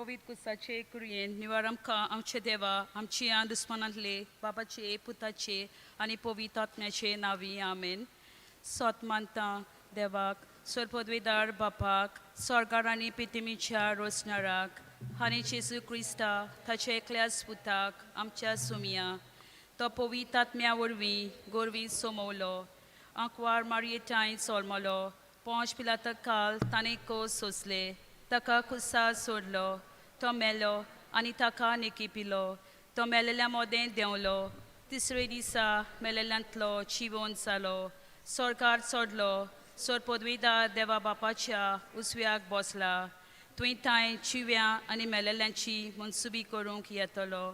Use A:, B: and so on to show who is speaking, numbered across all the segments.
A: पवित्र कुसाचे कुरयेन निवार आमकां आमचे देवा आमच्या दुस्मानांतले बाबाचे पुताचे आनी पवित्र आत्म्याचे नांवी आमेन. सोत मानता देवाक सरपदवेदार बापाक स्वर्गार आनी पितिमीच्या रोसणाराक आनी जेजू क्रिस्ता ताच्या एकल्याच पुताक आमच्या सुमया तो पवित्र आत्म्या वरवीं गोरवी सोमवलो आंकवार मारयेटांय सोलमलो पोंच पिलाता काल ताणें कोस सोंसले ताका कुसा सोडलो तो मेलो आनी ताका नेकी पिलो तो मेलेल्या मोदें देंवलो तिसरे दिसा मेलेल्यांतलो जिवोन जालो सरकार चडलो सर पदवीदार देवा बापाच्या उजव्याक बसला तुवें तांय जिव्या आनी मेलेल्यांची मनसुबी करूंक येतलो.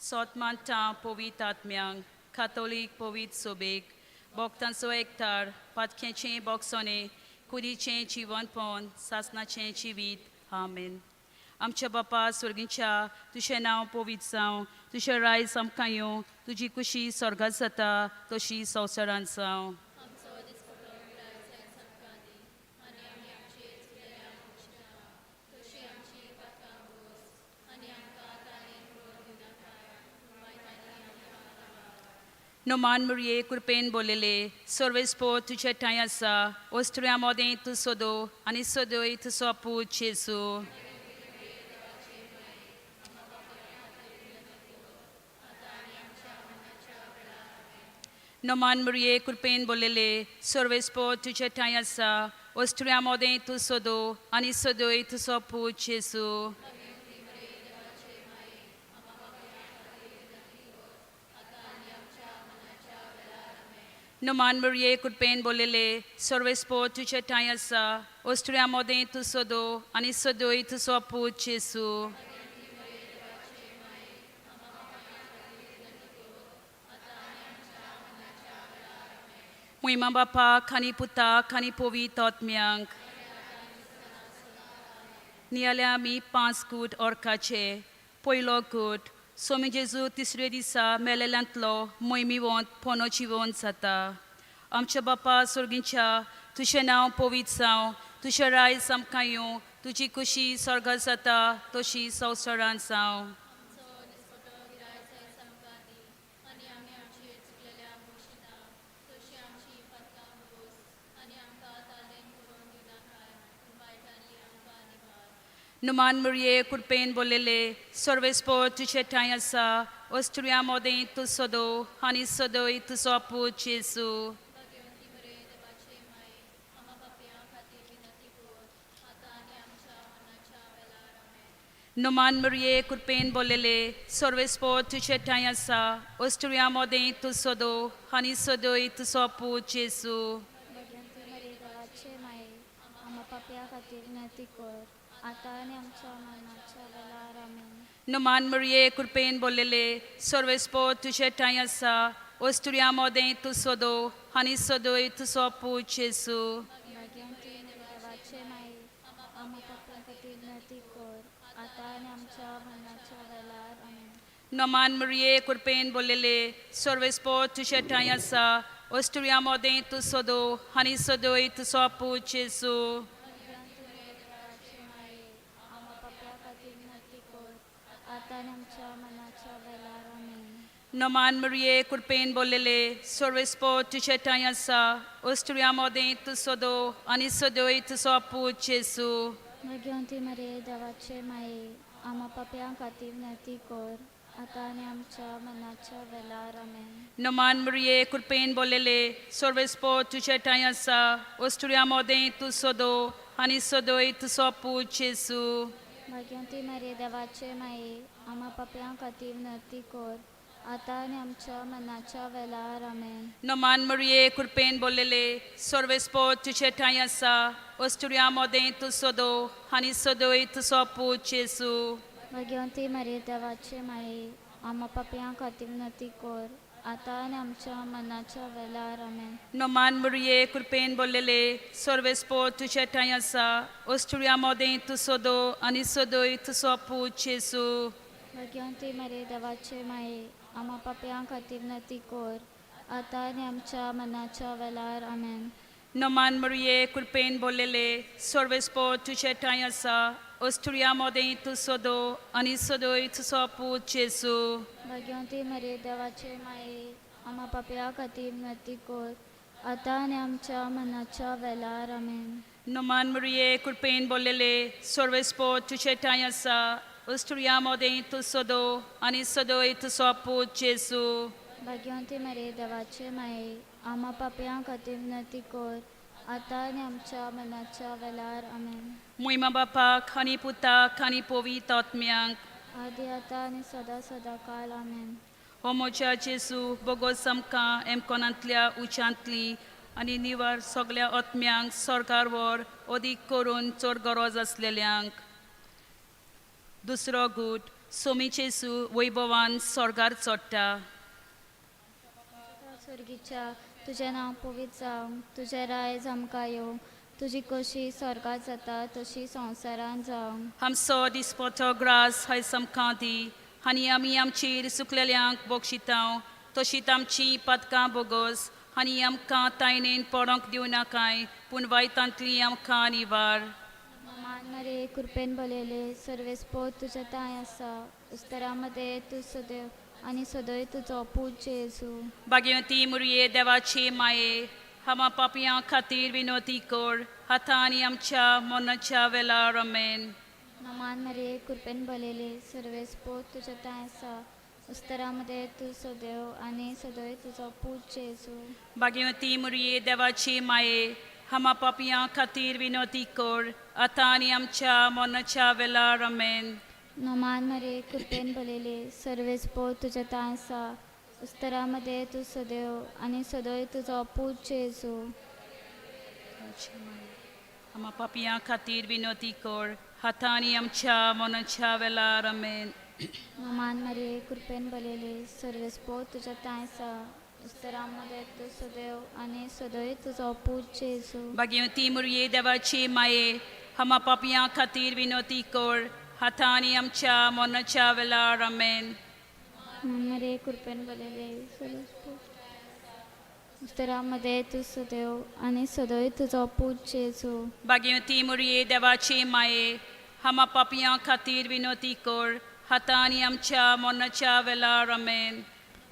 A: सोत मानता पवित्र आत्म्यांक कातोलीक पवित्र सोबेक भक्तांचो एकतार पातक्याचें बोगसणें कुडीचें जिवनपण सासनाचें जिवीत. आमेन. आमच्या बापा स्वर्गीच्या तुजें नांव पवित्र जावं तुजें रायज आमकां येवं तुजी कुशी स्वर्गात जाता तशी संवसारांत जावं. नोमान मुरये कृपेन बोलले सर्वेस्पो तुझे ठांय आसा ओस्त्र्या मोदें तूं सोदो आनी सोदोय तुजो पूत जेजू. नोमान मुरये कृपेन बोलले सर्वेस्पो तुझे ठांय आसा ओस्त्र्या मोदें तूं सोदो आनी सोदोय तुजो पूत जेजू. नोमान मुरये कृपेन बोलले सर्वेस्पो तुझे ठांय आसा ओस्त्र्या मोदें तूं सोदो आनी सोदोय तुजो पूत जेजू. मोहिमा बापाक आनी पुताक आनी पवित्र आत्म्यांक. नियाल्या आमी पांच कूट ऑर्काचे. पयलो कूट सोमी जेजू तिसरे दिसा मेलेल्यांतलो मोहिमीवंत पोनो जिवंत जाता. आमच्या बापा स्वर्गीच्या तुजें नांव पवित्र जावं तुजें रायज आमकां येवं तुजी कुशी स्वर्गात जाता तशी संवसारांत जावं. नुमान मुरये कृपेन बोलले सर्वेस्पो तुझे ठांय आसा ओस्त्र्या मोदें तूं सोदो आनी सोदोय तुजो पूत जेजू. नुमान मुरये कृपेन बोलले सर्वेस्पो तुझे ठांय आसा ओस्त्र्या मोदें तूं सोदो आनी सोदोय तुजो पूत जेजू.
B: भगवंती मरे देवाचे माये आम्हा पापया खातीर विनंती कर आतां आनी आमच्या मरणाच्या वेळार. आमेन.
A: नुमान मुरये कृपेन बोलले सर्वेस्पो तुझे ठांय आसा ओस्त्र्या मोदें तूं सोदो आनी सोदोय तुजो पूत जेजू.
B: भगवंती देवाचे माये आम्हा पापया खातीर विनंती कर आतां आनी आमच्या मरणाच्या वेळार. आमेन.
A: नोमान मुरये कृपेन बोलले सर्वेस्पो तुझे ठांय आसा ओस्त्र्या मोदें तूं सोदो आनी सोदोय तुजो पूत जेजू.
B: भगवंती देवाचे माये आम्हा पापया खातीर विनंती कर आतां आनी आमच्या मरणाच्या वेळार. आमेन.
A: नोमान मुरये कृपेन बोलले सर्वेस्पो तुझे ठांय आसा ओस्त्र्या मोदें तूं सोदो आनी सोदोय तुजो पूत जेजू.
B: भगवंती मरे देवाचे माये आम्हा पापया खातीर विनंती कर आतां आनी आमच्या मरणाच्या वेळार. आमेन.
A: नोमान मुरये कृपेन बोलले सर्वेस्पो तुझे ठांय आसा ओस्त्र्या मोदें तूं सोदो आनी सोदोय तुजो पूत जेजू.
B: भगवंती मरे देवाचे माये आम्हा पापया खातीर विनंती कर आतां आनी आमच्या मरणाच्या वेळार. आमेन.
A: नोमान मुरये कृपेन बोलले सर्वेस्पो तुझे ठांय आसा ओस्त्र्या मोदें तूं सोदो आनी सोदोय तुजो पूत जेजू.
B: भगवंती मरे देवाचे माये आम्हा पापया खातीर विनंती कर आतां आनी आमच्या मरणाच्या वेळार. आमेन.
A: नोमान मुरये कृपेन बोलले सर्वेस्पो तुझे ठांय आसा ओस्त्र्या मोदें तूं सोदो आनी सोदोय तुजो पूत जेजू.
B: भगवंती मरे देवाचे माये आम्हा पापया खातीर विनंती कर आतां आनी आमच्या मरणाच्या वेळार. आमेन.
A: नोमान मुरये कृपेन बोलले सर्वेस्पो तुझे ठांय आसा अस्तुऱ्यां मदें तूं सदो आनी सदोय तुजो पूत जेजू.
B: भाग्यवंती मरिये देवाचे माये आमा पापया खातीर विनंती कर आतां आनी आमच्या मनाच्या वेळार. आमेन.
A: नमान मरिये, कृपेन बोल्लेले, सर्वेस्पोत तुजे ठांय आसा. अस्तुऱ्यां मदें तूं सदो आनी सदोय तुजो पूत जेजू.
B: भाग्यवंती मरिये देवाचे माये आमा पापयां खातीर विनंती कर आतां आनी आमच्या मनाच्या वेळार. आमेन.
A: मोहिमा बापाक आनी पुताक आनी पवित्र आत्म्यांक.
B: आदी आतां आनी सदां सदां काल. आमेन.
A: हो म्हज्या जेजू, बोगोस आमकां एमकोनांतल्या उच्यांतली आनी निवार सगल्या आत्म्यांक सरकार व्हर, अदीक करून चड गरज आसलेल्यांक. दुसरो गूट, सोमी जेजू वैभवान स्वर्गार चडटा.
B: स्वर्गीच्या, तुजें नांव पवित्र जावं, तुजें रायज आमकां येवं, तुजी कशी स्वर्गात जाता तशी संवसारांत जावं.
A: आमचो दिसपटो ग्रास हय आमकां दी आनी आमी आमचेर सुकलेल्यांक बक्षितांव तशीच आमची पातकां बोगस आनी आमकां तायनेन पडोंक दिवं नाकाय, पूण वायटांतली आमकां निवार.
B: मान मरे, कृपेन भरलेले, सर्वेस्पोत तुज्या तांय आसा. उस्तरामध्ये तूं सदैव आनी सदय तुजो पूत जेजू.
A: भाग्यवती मुरये देवाची माये, आमा पापयां खातीर विनोती कर आतां आनी आमच्या मरणाच्या वेळार. आमेन.
B: नमान मरे, कृपेन भरलेले, सर्वेस्पोत तुज्या तांय आसा. उस्तरामध्ये तूं सदैव आनी सदय तुजो पूत जेजू.
A: भाग्यवती मुरये देवाची माये, आमा पापयां खातीर विनोती कर आतां आनी आमच्या मरणाच्या वेळार. आमेन.
B: नमान मरे, कृपेन भरलेले, सर्वेस्पोत तुज्या तांय आसा. उस्तरामध्ये तूं सदैव आनी सदय तुजो पूत जेजू.
A: आमा पापयां खातीर विनोती कर आतां आनी आमच्या मरणाच्या वेळार. आमेन.
B: नमान मरे, कृपेन भरलेले, सर्वेस्पोत तुज्या तांय आसा. उस्तरामध्ये तूं सदैव आनी सदय तुजो पूत जेजू.
A: भाग्यवती मुरये देवाची माये, आमा पापयां खातीर विनोती कर आतां आनी आमच्या मरणाच्या वेळार. आमेन.
B: नमान मरे, कृपेन भरलेले, सर्वेस्पोत उस्तरामध्ये तूं सदैव आनी सदय तुजो पूत जेजू.
A: भाग्यवती मुरये देवाची माये, आमा पापयां खातीर विनोती कर आतां आनी आमच्या मरणाच्या वेळार. आमेन.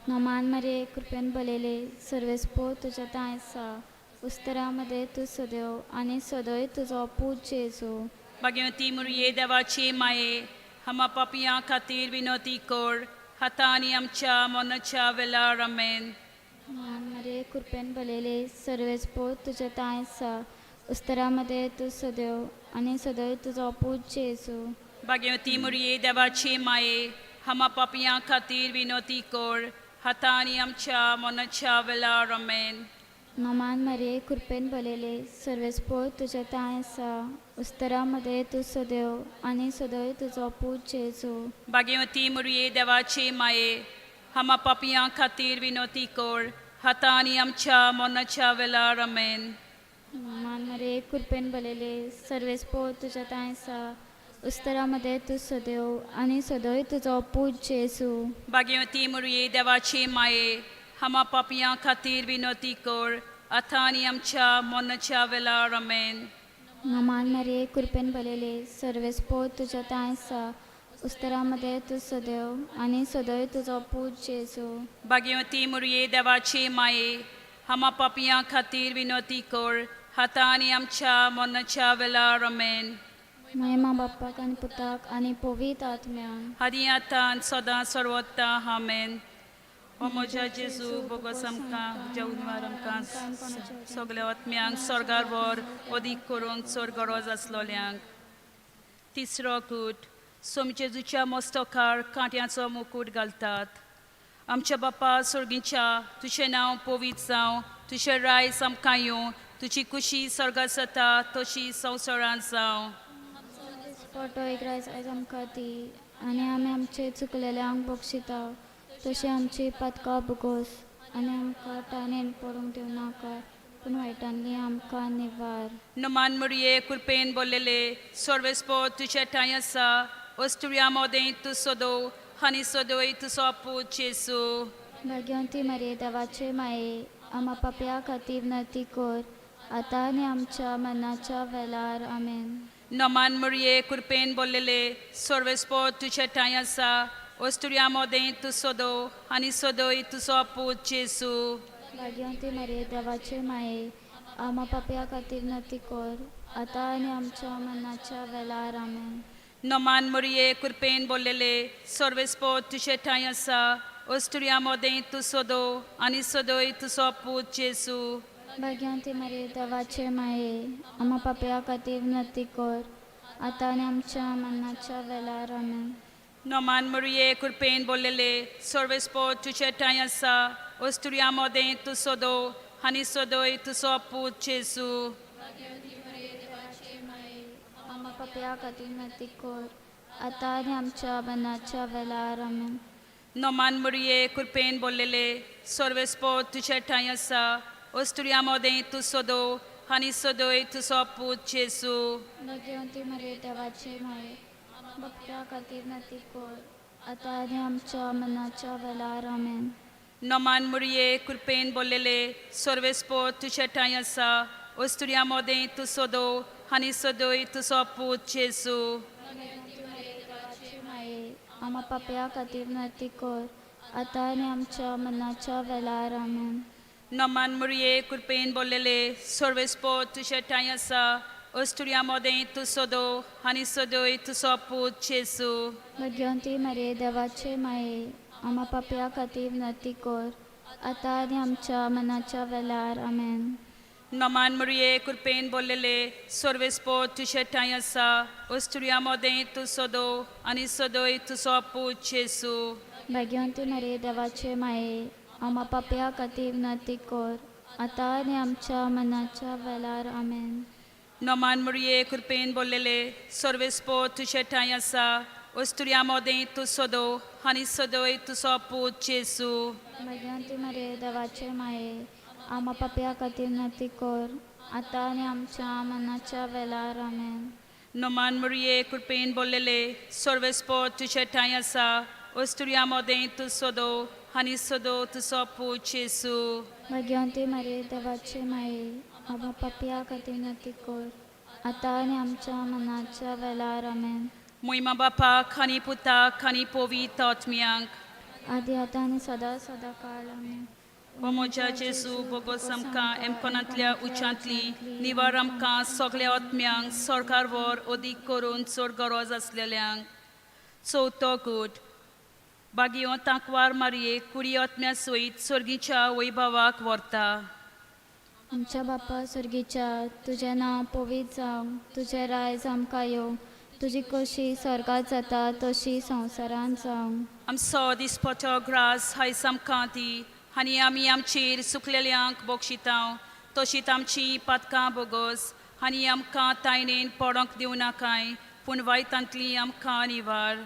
B: नमान मरे, कृपेन भरलेले, सर्वेस्पोत तुज्या तांय आसा. उस्तरामध्ये तूं सदैव आनी सदय तुजो पूत जेजू.
A: भाग्यवती मुरये देवाची माये, आमा पापयां खातीर विनोती कर आतां आनी आमच्या मरणाच्या वेळार. आमेन.
B: नमान मरे, कृपेन भरलेले, सर्वेस्पोत तुज्या तांय आसा. उस्तरामध्ये तूं सदैव आनी सदय तुजो पूत जेजू.
A: भाग्यवती मुरये देवाची माये, आमा पापयां खातीर विनोती कर आतां आनी आमच्या मरणाच्या वेळार. आमेन.
B: नमान मरे, कृपेन भरलेले, सर्वेस्पोत तुज्या तांय आसा. उस्तरामध्ये तूं सदैव आनी सदय तुजो पूत जेजू.
A: भाग्यवती मुरये देवाची माये, आमा पापयां खातीर विनोती कर आतां आनी आमच्या मरणाच्या वेळार. आमेन.
B: नमान मरे, कृपेन भरलेले, सर्वेस्पोत तुज्या तांय आसा. उस्तरामध्ये तूं सदैव आनी सदय तुजो पूत जेजू.
A: भाग्यवती मुरये देवाची माये, आमा पापयां खातीर विनोती कर आतां आनी आमच्या मरणाच्या वेळार. आमेन.
B: नमान मरे, कृपेन भरलेले, सर्वेस्पोत तुज्या तांय आसा. उस्तरामध्ये तूं सदैव आनी सदय तुजो पूत जेजू.
A: भाग्यवती मुरये देवाची माये, आमा पापयां खातीर विनोती कर आतां आनी आमच्या मरणाच्या वेळार. आमेन.
B: महिमा बाप्पाक आनी पुताक आनी पवित्र आत्म्याक.
A: आदी आतां सदां सर्वोत्ता. आमेन. ओ म्हज्या जेजू, बोगोस आमकां जेवणवार आमकां सगल्या आत्म्यांक स्वर्गार व्हर, अदीक करूंक चड गरज आसलोल्यांक. तिसरो कूट, सोमी जेजूच्या मस्तकार कांट्यांचो मुकूट घालतात. आमच्या बापा स्वर्गीच्या, तुजें नांव पवित्र जावं, तुजें रायज आमकां येवं, तुजी कुशी स्वर्गार जाता तशी संवसारांत जावं.
B: फोटो एक रायस आयज आमकां दी आनी आमी आमचे चुकलेल्यांक बक्षिता तशी आमची पातकां बोगोस आनी आमकां ताणेन पडूंक दिवं नाका, पूण वायटांनी आमकां निवार.
A: नमान मुरये, कृपेन बोल्लेले, सर्वेस्पोत तुजे ठांय आसा. अस्तुऱ्यां मदें तूं सदो आनी सदोय तुजो पूत जेजू.
B: भाग्यवंती मरे देवाचे माये, आमा पापया खातीर विनंती कर आतां आनी आमच्या मरणाच्या वेळार. आमेन.
A: नमान मरिये कृपेन बोल्लेले सर्वेस्पोर तुजे ठांय आसा अस्तुऱ्यां मदें तूं सदो आनी सदय तुजो पूत जेजू.
B: भाग्यवंती मारये देवाचे माये आमा पापया खातीर नती कर आतां आनी आमच्या मनाच्या वेळार. आमेन.
A: नमान मरिये कृपेन बोल्लेले सर्वेस्पोर तुजे ठांय आसा अस्तुऱ्यां मदें तूं सदो आनी सदय तुजो पूत जेजू.
B: भाग्यवंती मारये देवाचे माये आमा पापया खातीर नती कर आतां आनी आमच्या मनाच्या वेळार. आमेन.
A: नमान मरिये कृपेन बोल्लेले सर्वेस्पोर तुजे ठांय आसा अस्तुऱ्यां मदें तूं सदो आनी सदय तुजो पूत जेजू.
B: आमा पापया खातीर नती कर आतां आनी आमच्या मनाच्या वेळार. आमेन.
A: नमान मरिये कृपेन बोल्लेले सर्वेस्पोर तुजे ठांय आसा अस्तुऱ्यां मदें तूं सदो आनी सदय तुजो पूत जेजू.
B: भाग्यवंती मारये देवाचे माये पापया खातीर नती कर आतां आनी आमच्या मनाच्या वेळार. आमेन.
A: नमान मरिये कृपेन बोल्लेले सर्वेस्पोर तुजे ठांय आसा अस्तुऱ्यां मदें तूं सदो आनी सदय तुजो पूत जेजू.
B: देवाचे माये आमा पापया खातीर नती कर आतां आनी आमच्या मनाच्या वेळार. आमेन.
A: नमान मरिये कृपेन बोल्लेले सर्वेस्पोर तुजे ठांय आसा अस्तुऱ्यां मदें तूं सदो आनी सदय तुजो पूत जेजू.
B: भाग्यवंती मारये देवाचे माये आमा पापया खातीर नती कर आतां आनी आमच्या मनाच्या वेळार. आमेन.
A: नमान मरिये कृपेन बोल्लेले सर्वेस्पोर तुजे ठांय आसा अस्तुऱ्यां मदें तूं सदो आनी सदय तुजो पूत जेजू.
B: भाग्यवंती मारये देवाचे माये आमा पापया खातीर नती कर आतां आनी आमच्या मनाच्या वेळार. आमेन.
A: नमान मरिये कृपेन बोल्लेले सर्वेस्पोर तुजे ठांय आसा अस्तुऱ्यां मदें तूं सदो आनी सदय तुजो पूत जेजू.
B: भाग्यवंती मारये देवाचे माये आमा पापया खातीर नती कर आतां आनी आमच्या मनाच्या वेळार. आमेन.
A: नमान मरिये कृपेन बोल्लेले सर्वेस्पोर तुजे ठांय आसा अस्तुऱ्यां मदें तूं सदो आनी सदो तुजो पूत जेजू.
B: भाग्यवंती मारये देवाचे माये आमा पापया खातीर नती कर आतां आनी आमच्या मनाच्या वेळार. आमेन.
A: मोहिमा बापाक आनी पुताक आनी पवित्र आत्म्यांक.
B: आदी आतां आनी सदां सदां काळ. आमेन.
A: ओ म्हज्या जेजू बोगोस आमकां एमकोनांतल्या उच्चांतली निवार आमकां सगल्या आत्म्यांक सरकार वर अदीक करून चड गरज आसलेल्यांक. चवथो गूट बागियो तांकवार मारये कुडी आत्म्या सयत सर्गीच्या वैभवाक व्हरता.
B: आमच्या बापा सर्गीच्या तुजें नांव पवित्र जावं तुजें रायज आमकां येवं तुजी कशी स्वर्गात जाता तशी संवसारांत जावं.
A: आमचो दिसपटो ग्रास हायस आमकां दी आनी आमी आमचेर सुकलेल्यांक बक्षितां तशींच आमची पातकां बोगस आनी आमकां तायनेन पडोंक दिवं नाकाय पूण वायटांतली आमकां निवार.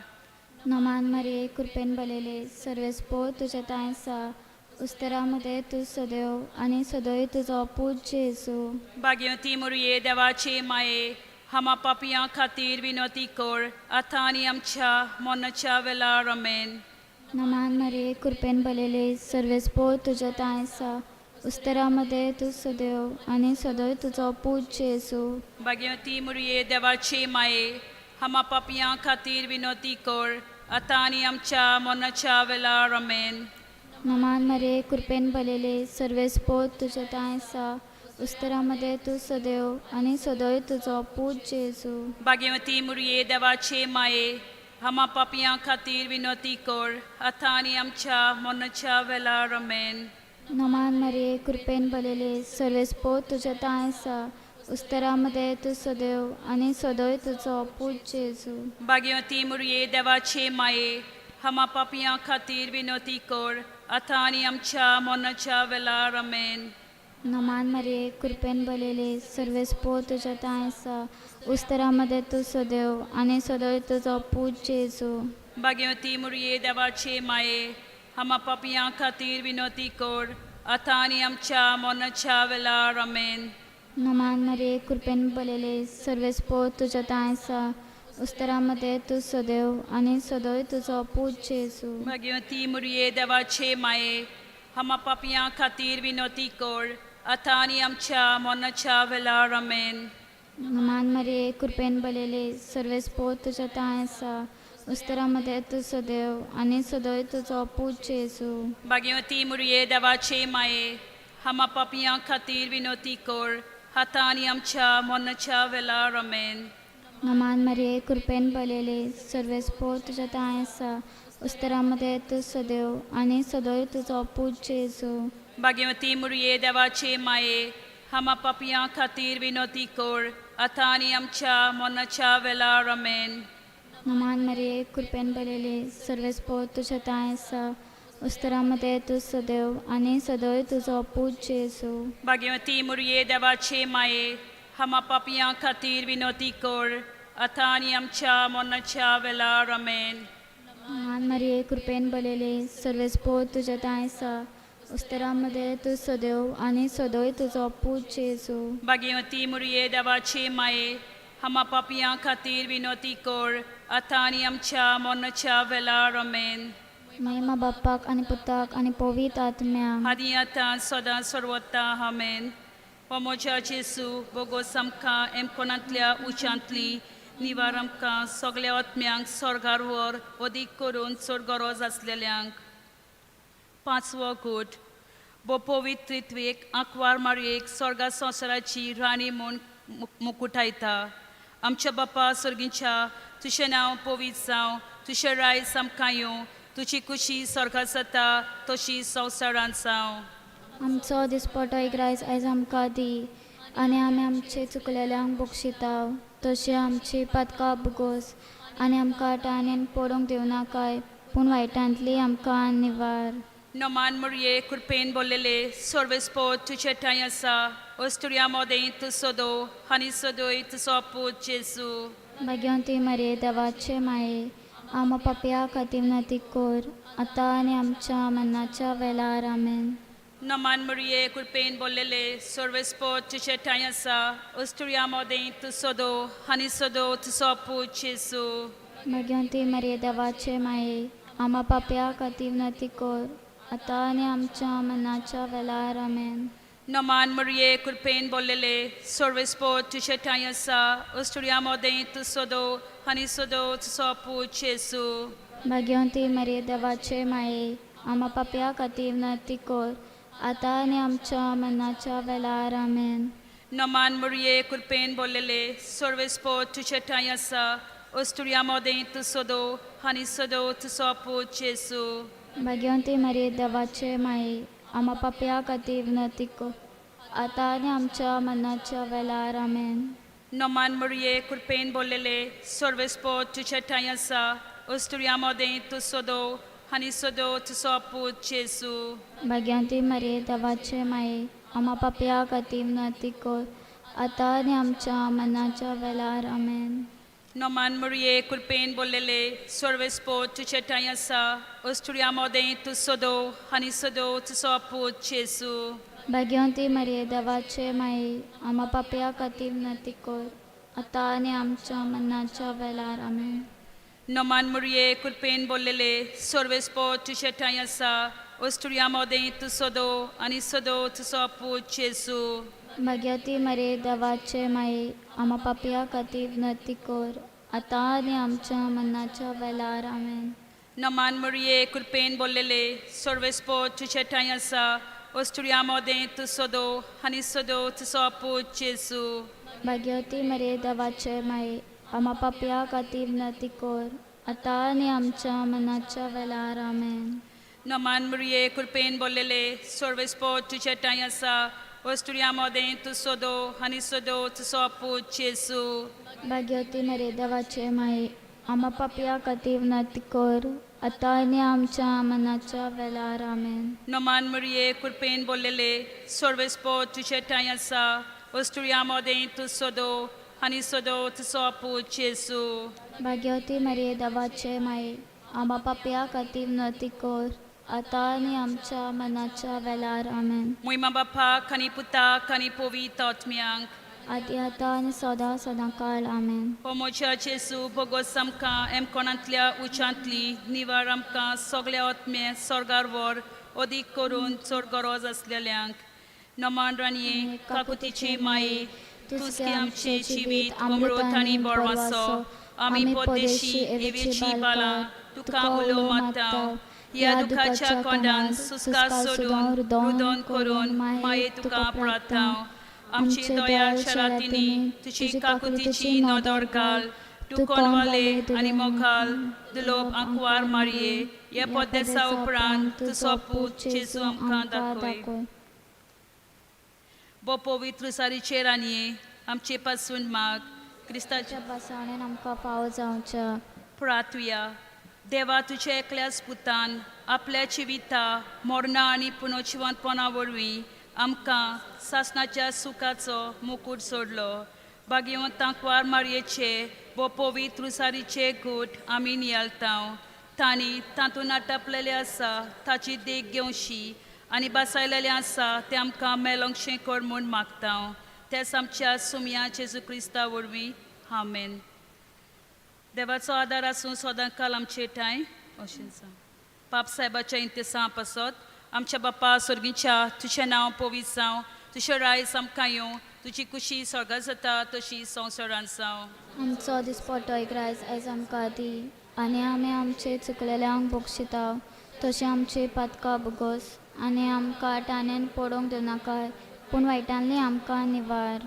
B: नमान मारये कृपेन भरलेले सर्वेस्पोर तुजें तांय आसा उस्तरामध्ये तूं सदैव आनी सदैव तुजो पूत जेजू.
A: भाग्यवती मुरये देवाचे माये हामा पापयां खातीर विनोती कर आतां आनी आमच्या मरणाच्या वेळार. आमेन.
B: नमान मारये कृपेन भरलेले सर्वेस्पोर तुजें तांय आसा उस्तरामध्ये तूं सदैव आनी सदैव तुजो पूत जेजू.
A: भाग्यवती मुरये देवाचे माये हामा पापयां खातीर विनोती कर आतां आनी आमच्या मरणाच्या वेळार. आमेन.
B: नमान मारये कृपेन भरलेले सर्वेस्पोर तुजें तांय आसा उस्तरामध्ये तूं सदैव आनी सदैव तुजो पूत जेजू.
A: भाग्यवती मुरये देवाचे माये हामा पापयां खातीर विनोती कर आतां आनी आमच्या मरणाच्या वेळार. आमेन.
B: नमान मारये कृपेन भरलेले सर्वेस्पोर तुजें तांय आसा उस्तरामध्ये तूं सदैव आनी सदैव तुजो पूत जेजू.
A: भाग्यवती मुरये देवाचे माये हामा पापयां खातीर विनोती कर आतां आनी आमच्या मरणाच्या वेळार. आमेन.
B: नमान मारये कृपेन भरलेले सर्वेस्पोर तुजें तांय आसा उस्तरामध्ये तूं सदैव आनी सदैव तुजो पूत जेजू.
A: भाग्यवती मुरये देवाचे माये हामा पापयां खातीर विनोती कर आतां आनी आमच्या मरणाच्या वेळार. आमेन.
B: नमान मारये कृपेन भरलेले सर्वेस्पोर तुजें तांय आसा उस्तरामध्ये तूं सदैव आनी सदैव तुजो पूत जेजू.
A: भाग्यवती मुरये देवाचे माये हामा पापयां खातीर विनोती कर आतां आनी आमच्या मरणाच्या वेळार. आमेन.
B: मान मारये कृपेन भरलेली सर्वेस्पोर तुज्या ठांय आसा उस्तरा मदें तूं सदैव आनी सदय तुजो पूत जेजू.
A: भाग्यवती मुरये देवाचे माये हामा पापयां खातीर विनोती कर आतां आनी आमच्या मरणाच्या वेळार आमेन.
B: नमान मारये कृपेन भरलेली सर्वेस्पोर तुज्या ठांय आसा उस्तरा मदें तूं सदैव आनी सदय तुजो पूत जेजू.
A: भाग्यवती मुरये देवाचे माये हामा पापयां खातीर विनोती कर आतां आनी आमच्या मरणाच्या वेळार आमेन.
B: नमान मारये कृपेन भरलेली सर्वेस्पोर तुज्या ठांय आसा उस्तरा मदें तूं सदैव आनी सदय तुजो पूत जेजू.
A: भाग्यवती मुरये देवाचे माये हामा पापयां खातीर विनोती कर आतां आनी आमच्या मरणाच्या वेळार आमेन.
B: मान मारये कृपेन भरलेली सर्वेस्पोर तुज्या ठांय आसा उस्तरा मदें तूं सदैव आनी सदय तुजो पूत जेजू.
A: भाग्यवती मुरये देवाचे माये हामा पापयां खातीर विनोती कर आतां आनी आमच्या मरणाच्या वेळार आमेन.
B: महिमा बाप्पाक आनी पुताक आनी पवित्र आत्म्याक.
A: आदी आतां सदां सर्वता आमेन. ओ म्हज्या जेसू बोगोस आमकां एमकोणांतल्या उच्चांतली निवार आमकां सगल्या आत्म्यांक स्वर्गार व्हर अदीक करून चड गरज आसलेल्यांक. पांचवो गूट बो पवित्रित्वेक आंकवार मारयेक स्वर्गा संवसाराची राणी म्हूण मुकुटायता. आमच्या बापा सर्गीच्या तुजें नांव पवित्र जावं तुजें रायज आमकां येवं तुजी खुशी स्वर्गात जाता तशी संवसारांत जावं.
B: आमचो दिसपटो एक रायस आयज आमकां दी आनी आमी आमचे चुकलेल्यांक बक्षिता तशी आमची पातकां भोगोस आनी आमकां टाणेन पडूंक दिवनाकाय पूण वायटांतली आमकां निवार.
A: नमान मुरये कृपेन बोल्लेले सर्वेस्पोर तुजे ठांय आसा अस्तुऱ्यां मदें तूं सदो आनी सदोय तुजो पूत जेजू.
B: भाग्यवंती मरे देवाचे माये आमा पापया खातीर नती कोर आतां आनी आमच्या मरणाच्या वेळार आमेन.
A: नमान मुरये कृपेन बोल्लेले सर्वेस्पोर तुजे ठांय आसा अस्तुऱ्यां मदें तूं सदो आनी सदो तुजो पूत जेजू.
B: भाग्यवंती मरे देवाचे माये आमा पापया खातीर नती कोर आतां आनी आमच्या मरणाच्या वेळार आमेन.
A: नमान मुरये कृपेन बोल्लेले सर्वेस्पोर तुजे ठांय आसा अस्तुऱ्यां मदें तूं सदो आनी सदो तुजो पूत जेजू.
B: भाग्यवंती मरे देवाचे माये आमा पापया खातीर नती कोर आतां आनी आमच्या मरणाच्या वेळार आमेन.
A: नमान मुरये कृपेन बोल्लेले सर्वेस्पोर तुजे ठांय आसा अस्तुऱ्यां मदें तूं सदो आनी सदो तुजो पूत जेजू.
B: भाग्यवंती मरे देवाचे माये आमा पापया खातीर नती कोर आतां आनी आमच्या मरणाच्या वेळार आमेन.
A: नमान मुरये कृपेन बोल्लेले सर्वेस्पोर तुजे ठांय आसा अस्तुऱ्यां मदें तूं सदो आनी सदो तुजो पूत जेजू.
B: भाग्यवंती मरे देवाचे माये आमा पापया खातीर नती कोर आतां आनी आमच्या मरणाच्या वेळार आमेन.
A: नमान मुरये कृपेन बोल्लेले सर्वेस्पोर तुजे ठांय आसा अस्तुऱ्यां मदें तूं सदो आनी सदो तुजो पूत जेजू.
B: भाग्यवंती मरे देवाचे माये आमा पापया खातीर नती कोर आतां आनी आमच्या मरणाच्या वेळार आमेन.
A: नमान मुरये कृपेन बोल्लेले सर्वेस्पोर तुजे ठांय आसा अस्तुऱ्यां मदें तूं सदो आनी सदो तुजो पूत जेजू.
B: भाग्यवती मरे देवाचे माये आमा पापया खातीर नती कोर आतां आनी आमच्या मरणाच्या वेळार आमेन.
A: नमान मुरये कृपेन बोल्लेले सर्वेस्पोर तुजे ठांय आसा अस्तुऱ्यां मदें तूं सदो आनी सदो तुजो पूत जेजू.
B: भाग्यवती मरे देवाचे माये आमा पापया खातीर नती कोर आतां आनी आमच्या मरणाच्या वेळार आमेन.
A: नमान मुरये कृपेन बोल्लेले सर्वेस्पोर तुजे ठांय आसा अस्तुऱ्यां मदें तूं सदो आनी सदो तुजो पूत जेजू.
B: भाग्यवती मरे देवाचे माये आमा पापया खातीर नती कोर आतां आनी आमच्या मरणाच्या वेळार आमेन.
A: नमान मुरये कृपेन बोल्लेले सर्वेस्पोर तुजे ठांय आसा अस्तुऱ्यां मदें तूं सदो आनी सदो तुजो पूत जेजू.
B: भाग्यवती मरे देवाचे माये आमा पापया खातीर नती कोर आतां आनी आमच्या मरणाच्या वेळार आमेन.
A: मोहिमा बापाक आनी पुताक आनी पवित्र आत्म्यांक.
B: आदी आतां आनी सदां सदां काळ आमेन.
A: ओ म्हज्या जेजू भोगोस आमकां एमकोणांतल्या उच्चांतली निवार आमकां सगल्या आत्मे स्वर्गार व्हर अदीक करून चड गरज आसलेल्यांक. नमान राणये काकुतीची माये तुजके आमचे जिवीत अमृत आनी बोरवासो आमी परदेशी एवेची बाला तुका उलो मारता ह्या दुखाच्या कोंडान सुस्कार सोडून रुदोन करून माये तुका प्रार्थना आमची दयाळ शरातींनी तुजी काकुतीची नदर घाल तूं कोणवाले आनी मोखाल दुलोब आंकवार मारये ह्या परदेसा उपरांत तुजो पूत जेजू आमकां दाखय बो पवित्र सारीचेर रानये आमचे पासून माग क्रिस्ताच्या
B: बसाणेन आमकां फावो जावच्या
A: प्रार्थुया देवा तुज्या एकल्याच पुतान आपल्या जिविता मरणां आनी पुनर्जिवंतपणा वरवीं आमकां सासणाच्या सुखाचो मुकूट सोडलो भाग्यवंत आंकवार मारयेचे वो पवित्र सारीचे गूट आमी नियाळता तांणी तातूंत आटापलेले आसा ताची देख घेवशी आनी बसायलेलें आसा तें आमकां मेलोंकशें कर म्हूण मागता तेच आमच्या सुमया जेजू क्रिस्ता वरवीं आमेन. देवाचो आदार आसूं सदांकाल आमचे ठांय अशें सांग. पाप साहेबाच्या इंतेसां पासत आमच्या बापा सर्गीच्या तुजें नांव पवित्र जावं तुजें रायस आमकां येवं तुजी कुशी स्वर्गात जाता तशी संवसारांत जावं.
B: आमचो दिसपट्टो एक रायस आयज आमकां दी आनी आमी आमचे चुकलेल्यांक बक्षिता तशें आमचे पातकां भोगोस आनी आमकां टाणेन पडोवंक दिवनाकाय पूण वायटांतली आमकां निवार.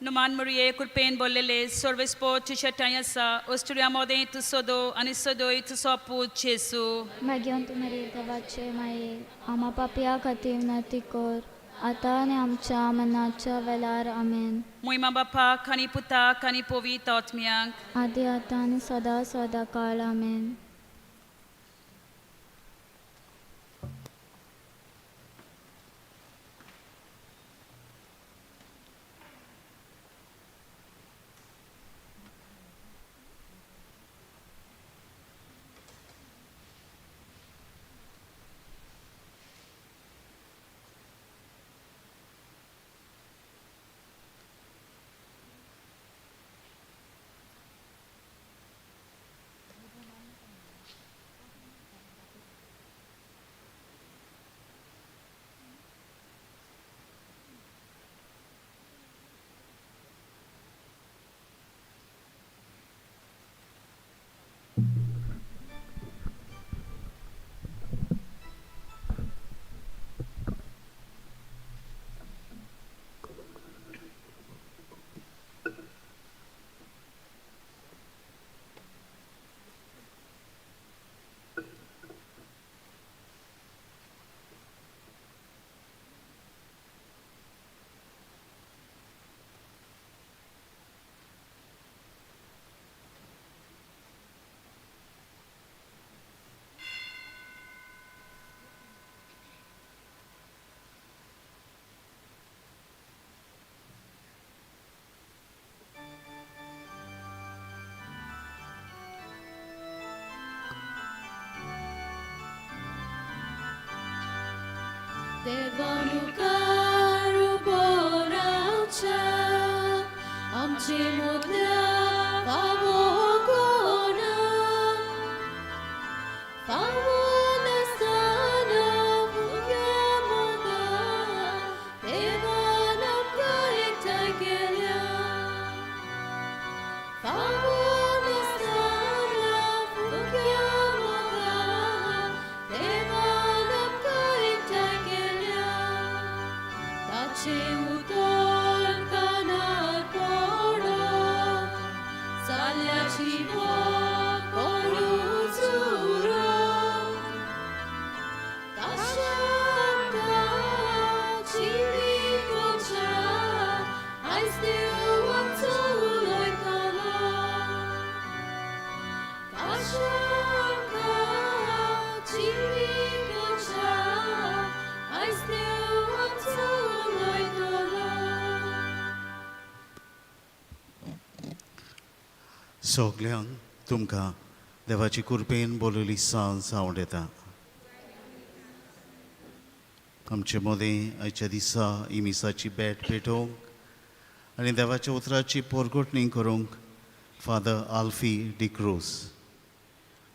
A: नुमान मरिये कृपेन बोल्लेले सर्वेस्पो तुज्या ठांय आसा अस्तुऱ्यां मदें तूं सदो आनी सदोय तुजो पूत जेजू.
B: मागीर तुमी देवाचे माये आमा पापया खातीर विनंती कर आतां आनी आमच्या मनाच्या वेलार आमेन.
A: मोहिमा बापाक आनी पुताक आनी पवित्र आत्म्याक
B: आदी आतां आनी सदां सदां काळ आमेन.
C: देवामुखार उबो रावच्या आमचे मदल्या फावो कोणा फावो नासतना भुरग्या मोगान देवान आमकां एकठांय केल्या फावो नासतना भुरग्या मोगान देवान आमकां एकठांय केल्या ताचे उतर कानार पडत जाल्याची करूं चुरत ताच्या आमकां जिवीत वच्या आयज देव आमचो उलयतलो ताच्या आमकां जिवीत वच्या आयज देव आमचो उलयतलो.
D: सगल्यांक तुमकां देवाची कृपेन बोलयली सांज आवडटा. आमचे मदें आयच्या दिसा ही मिसाची भेट पेटोवंक आनी देवाच्या उतराची पोरगोटणी करूंक फादर आल्फी डिक्रूज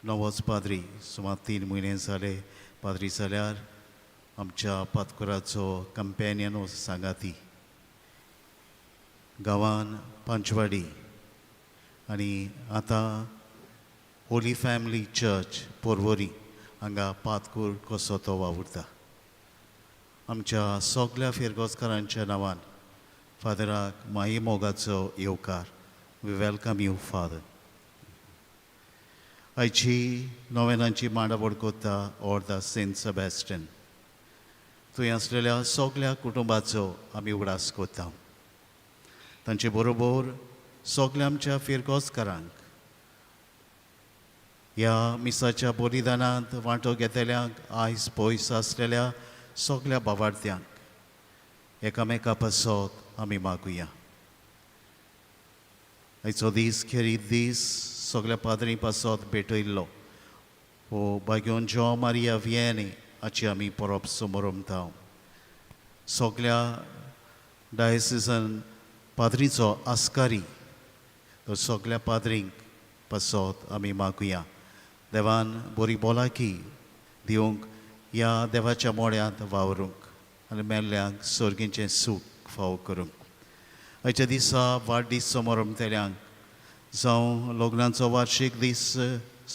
D: नवोच पाद्री सुमार 3 म्हयने जाले पाद्री जाल्यार आमच्या पातकुराचो कंपेनियन सांगाती. गांवान पांचवाडी आनी आतां होली फॅमिली चर्च पोरवरी हांगा पातकूर कसो तो वावुरता. आमच्या सगल्या फिरगोजकारांच्या नांवान फादराक माई मोगाचो येवकार. We welcome you father. आयची नोवेनांची मांडावळ कोत्ता ऑर्दा सेंट सेबॅस्टन. थंय आसलेल्या सगल्या कुटुंबाचो आमी उगडास कोत्ता. तांचे बरोबर सगल्या आमच्या फिरगोजकारांक ह्या मिसाच्या बलिदानांत वांटो घेतल्यांक आयज पयस आसलेल्या सगल्या बावार्थ्यांक एकामेका पासत आमी मागुया. आयचो दीस खेरीत दीस सगल्या पाद्री पासत भेटयल्लो हो बाग्योन जो मारिया वियेनी हाची आमी परब समोरमता. सगल्या डायसिसन पाद्रीचो आस्कारी तर सगल्या पाद्रींक पासत आमी मागुया. देवान बरी भलायकी दिवंक ह्या देवाच्या मोड्यांत वावरूंक आनी मेल्ल्यांक सर्गीचें सूख फावो करूंक. आयच्या दिसा वाडदीस समोरमतल्यांक जावं लग्नाचो वार्शीक दीस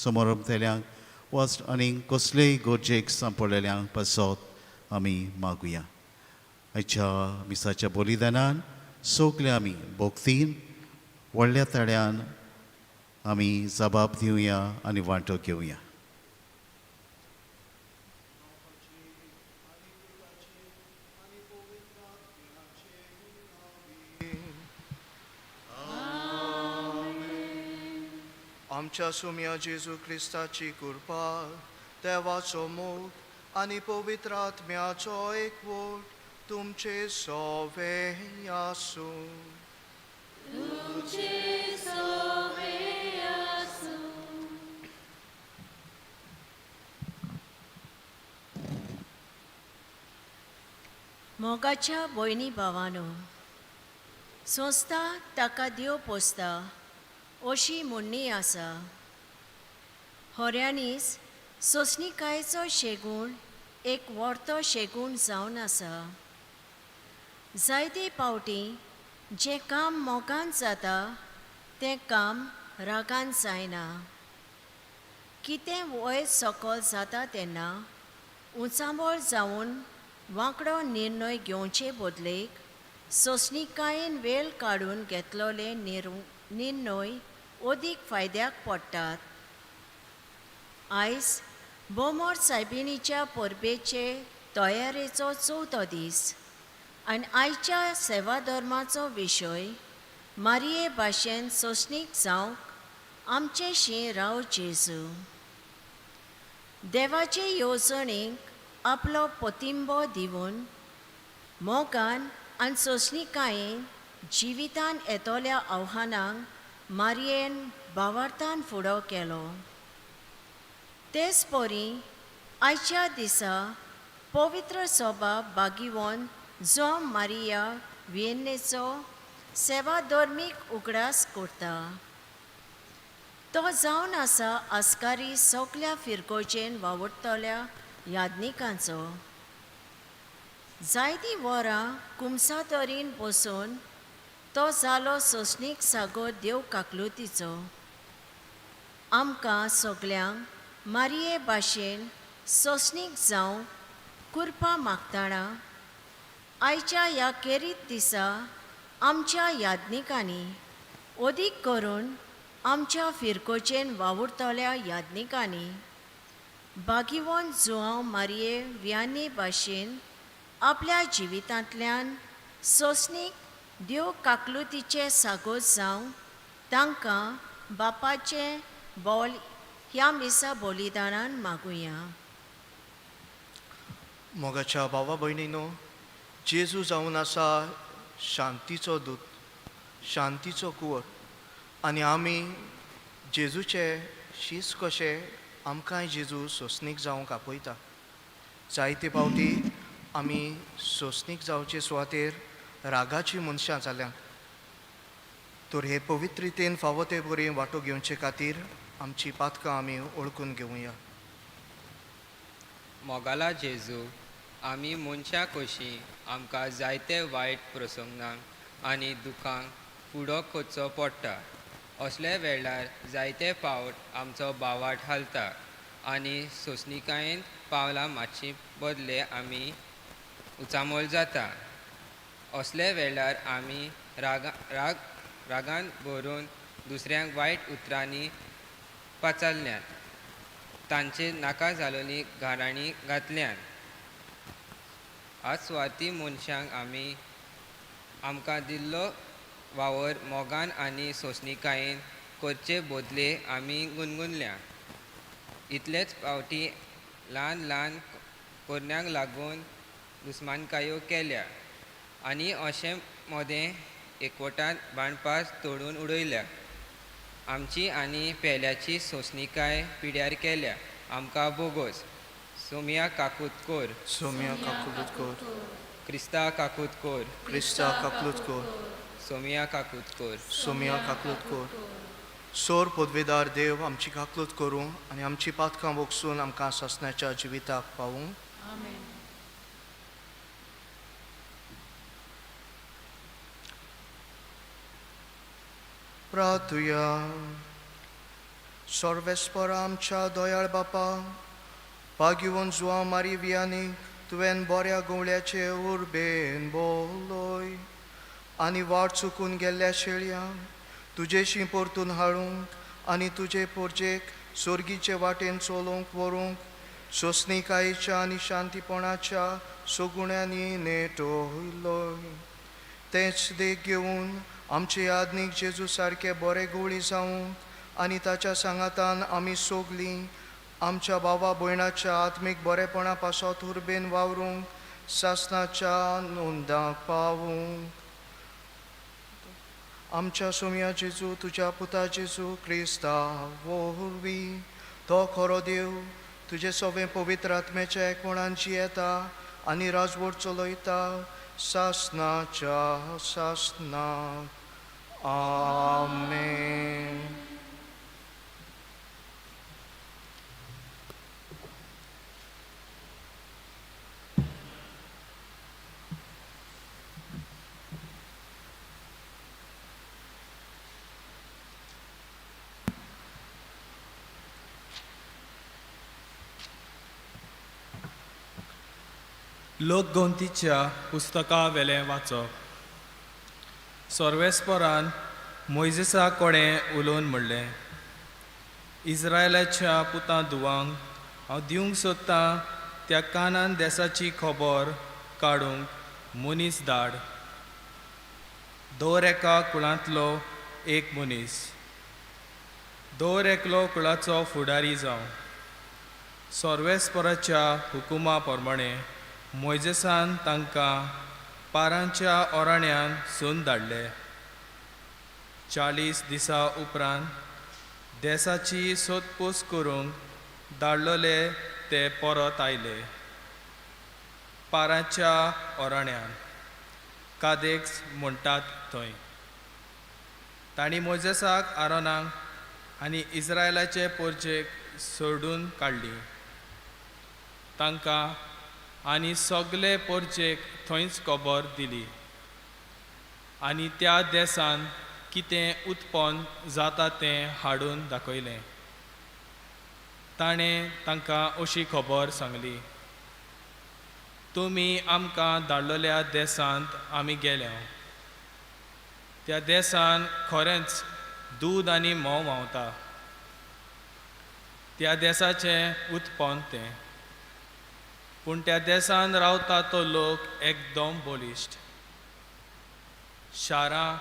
D: समोरमतल्यांक वा आनी कसलेय गरजेक सांपडलेल्यांक पासत आमी मागुया. आयच्या मिसाच्या बलिदानान सगळे आमी भक्तीन व्हडल्या ताळ्यान आमी जबाब दिवया आनी वांटो घेवया.
E: आमच्या सुम्या जेजू क्रिस्ताची कृपा, देवाचो मोग आनी पवित्र आत्म्याचो एकवट तुमचे सोवे आसूं.
C: तुमचे सोवे आसूं.
F: मोगाच्या भयणी भावानो, संस्था ताका देव पोसता अशी म्हणणी आसा. होऱ्यांनीच सोंसणीकायेचो शेगूण एक व्हरतो शेगूण जावन आसा. जायते पावटी जें काम मोगान जाता तें काम रागान जायना. कितें वयर सकल जाता तेन्ना उंचाबळ जावन वांकडो निर्णय घेवचे बदलेक सोंसणीकायेन वेळ काडून घेतलोले निर्णय अदीक फायद्याक पडटात. आयज बोमोर सायबिणीच्या परबेचे तयारेचो चवथो दीस आनी आयच्या सेवा धर्माचो विशय मारिये भाशेन सोंसणीक जावंक आमचे शी राव जेजू. देवाचे येवजणेक आपलो प्रतिंबो दिवन मोगान आनी सोंसणीकायेन जिवितान येतल्या आव्हानांक मारियेन भावार्थान फुडो केलो. तेच परी आयच्या दिसा पवित्र सभा बागिवन जो मारिया वियेन्नेचो सेवा धर्मीक उगडास करता. तो जावन आसा आस्कारी सगल्या फिरगोजेन वावुरतल्या याज्ञिकांचो. जायतीं वरां कुमसा तरेन बसून तो जालो सोंसणीक सागोर देव काकलुतीचो. आमकां सगल्यांक मारिये भाशेन सोंसणीक जावंक कृपा मागतना आयच्या ह्या केरीत दिसा आमच्या याज्ञिकांनी अदीक करून आमच्या फिरकोचेन वावुरतल्या याज्ञिकांनी बागिवन जुआंव मारिये वियानी भाशेन आपल्या जिवितांतल्यान सोंसणीक देव काकलुतीचे सागोर जावंक तांकां बापाचें बोल ह्या मिसा बलिदानान मागुया.
E: मोगाच्या भावा भयणीनो, जेजू जावन आसा शांतीचो दूत, शांतीचो कुंवर आनी आमी जेजूचे शीस कशे आमकांय जेजू सोंसणीक जावंक आपयता. जायते पावटी आमी सोंसणीक जावचे सुवातेर रागाची मनशां जाल्यांत. तर हे पवित्रतेन फावो ते बरी वांटो घेवचे खातीर आमची पातकां आमी ओळखून घेवया.
G: मोगाला जेजू, आमी मनशां कशीं आमकां जायते वायट प्रसंगांक आनी दुखांक फुडो करचो पडटा. असल्या वेळार जायते फावट आमचो बावाट हालता आनी सोंसणिकायेन पावलां मातशी बदले आमी उचामोल जाता. असल्या वेळार आमी रागान भरून दुसऱ्यांक वायट उतरांनी पाचारल्यात, तांचेर नाका जालोली गाराणी घातल्यात. आज सुवार्थी मनशांक आमी आमकां दिल्लो वावर मोगान आनी सोंसणिकायेन करचे बदले आमी गुणगुणल्या. इतलेच फावटी ल्हान ल्हान कोरण्यांक लागून दुस्मानकायो केल्या आनी अशें मदें एकवटान बांदपास तोडून उडयल्या. आमची आनी पेल्याची सोंसणिकाय पिड्यार केल्या. आमकां बोगोस. सोमया काकूत कोर.
E: सोम्या काकूत कोर.
G: क्रिस्ता काकूत कोर.
E: क्रिस्ता काकूत कोर.
G: सोमया काकूत कोर.
E: सोमया काकूत कोर. सोर पदवेदार देव आमची काकलूत करूं आनी आमची पातकां भोगसून आमकां सासणाच्या जिविताक पावूं. प्रार्थुया. सर्वेस्पर आमच्या दयाळ बापा, पागिवन जुवां मारी वियानीक तुवें बऱ्या गवळ्याचे उर्बेन बोलय आनी वाट चुकून गेल्ल्या शेळयांक तुजेशी परतून हाडूंक आनी तुजे पोरजेक सोर्गीचे वाटेन चलोवंक व्हरूंक सोंसणिकायेच्या आनी शांतीपणाच्या सगुण्यांनी नेटोयलोय. तेंच देख घेवन आमचे आदनीक जेजू सारके बरे गोळी जावंक आनी ताच्या सांगातान आमी सोगलीं आमच्या बाबा भयणाच्या आत्मीक बरेपणा पासत उर्बेन वावरूंक सासणाच्या नोंदाक पावूंक. आमच्या सोम्या जेजू तुज्या पुता जेजू क्रिस्ता वोरवीं तो खरो देव तुजे सवें पवित्र आत्म्याच्या एकपणान जियेता आनी राजवट चलयता सासणाच्या सासणाक. आमेन.
H: लोकगोंतीच्या पुस्तका वेलें वाचप. सर्वेस्परान मोयजेसा कडेन उलोवन म्हणलें, इस्रायलाच्या पुतां धुवांक हांव दिवंक सोदतां त्या कानान देसाची खबर काडूंक मनीस धाड. दर एका कुळांतलो एक मनीस, दर एकलो कुळाचो फुडारी जावं. सर्वेस्पराच्या हुकुमा प्रमाणें मोयजेसान तांकां पारांच्या ओराण्यान सून धाडले. 40 दिसां उपरांत देसाची सोदपूस करूंक धाडलेले ते परत आयले पाराच्या ओराण्यान, कादेक्स म्हणटात थंय. तांणी मोजेसाक, आरोनाक आनी इस्रायलाचे पोरजेक सोडून काडली. तांकां आनी सगले पोरजेक थंयच खबर दिली आनी त्या देसान कितें उत्पन्न जाता तें हाडून दाखयलें. ताणें तांकां अशी खबर सांगली, तुमी आमकां धाडलेल्या देसांत आमी गेल्या. त्या देसान खरेंच दूद आनी म्होंव व्हांवता. त्या देसाचें उत्पन्न तें. पूण त्या देसान रावता तो लोक एकदम बलिश्ट. शारां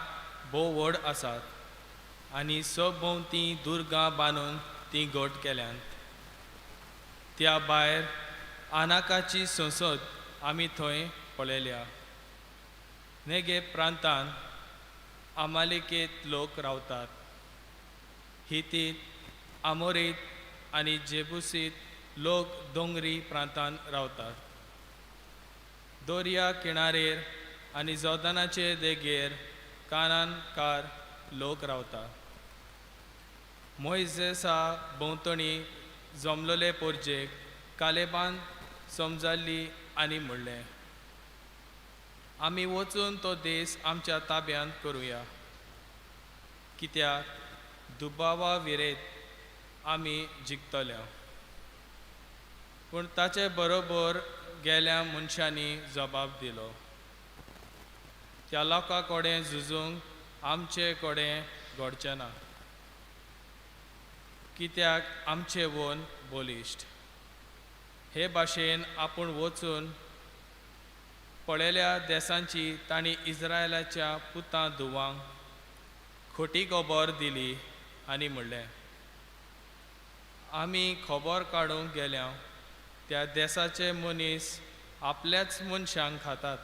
H: भोव व्हड आसात आनी सभोंवती दुर्गां बांदून तीं घट केल्यांत. त्या भायर आनाकाची संसद आमी थंय पळयल्या. नेगे प्रांतान आमालेकेत लोक रावतात. हितीत, आमोरीत आनी जेबुसीत लोक दोंगरी प्रांतान रावतात. दर्या किनारेर आनी जोर्दानाचे देगेर कानानकार लोक रावतात. मोयजेसा भोंवतणी जमलेले पोरजेक कालेबान समजाली आनी म्हणलें, आमी वचून तो देश आमच्या ताब्यांत करुया, कित्याक दुबावा विरेत आमी जिखतले. पूण ताचे बरोबर गेल्या मनशांनी जबाब दिलो, त्या लोकां कडेन झुजूंक आमचे कडेन घडचें ना, कित्याक आमचे वन बलिश्ट. हे भाशेन आपूण वचून पळयल्या देसांची तांणी इस्रायलाच्या पुतां धुवांक खोटी खबर दिली आनी म्हणलें, आमी खबर काडूंक गेल्या त्या देसाचे मनीस आपल्याच मनशांक खातात.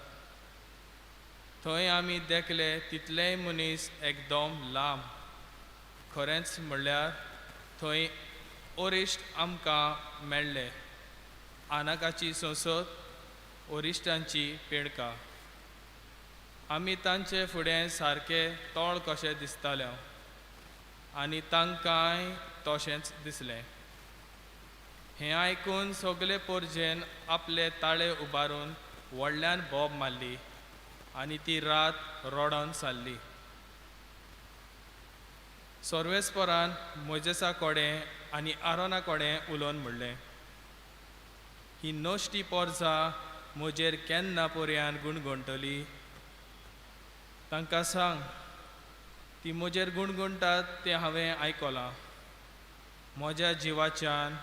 H: थंय आमी देखले तितलेय मनीस एकदम लांब, खरेंच म्हणल्यार थंय ओरिश्ट आमकां मेळ्ळे, आनाकाची संसद ओरिश्टांची पेडकां. आमी तांचे फुडें सारके तोळ कशें दिसताले आनी तांकांय तशेंच दिसलें. हें आयकून सगळे पोरजेन आपले ताळे उबारून व्हडल्यान बोब मारली आनी ती रात रडोन सारली. सर्वेस्परान मोजेसा कडेन आनी आरोना कडेन उलोवन म्हणलें, ही नश्टी पोरसां म्हजेर केन्ना पर्यान गुणगुणटली? तांकां सांग, ती म्हजेर गुणगुणटात तें हांवें आयकलां. म्हज्या जिवाच्यान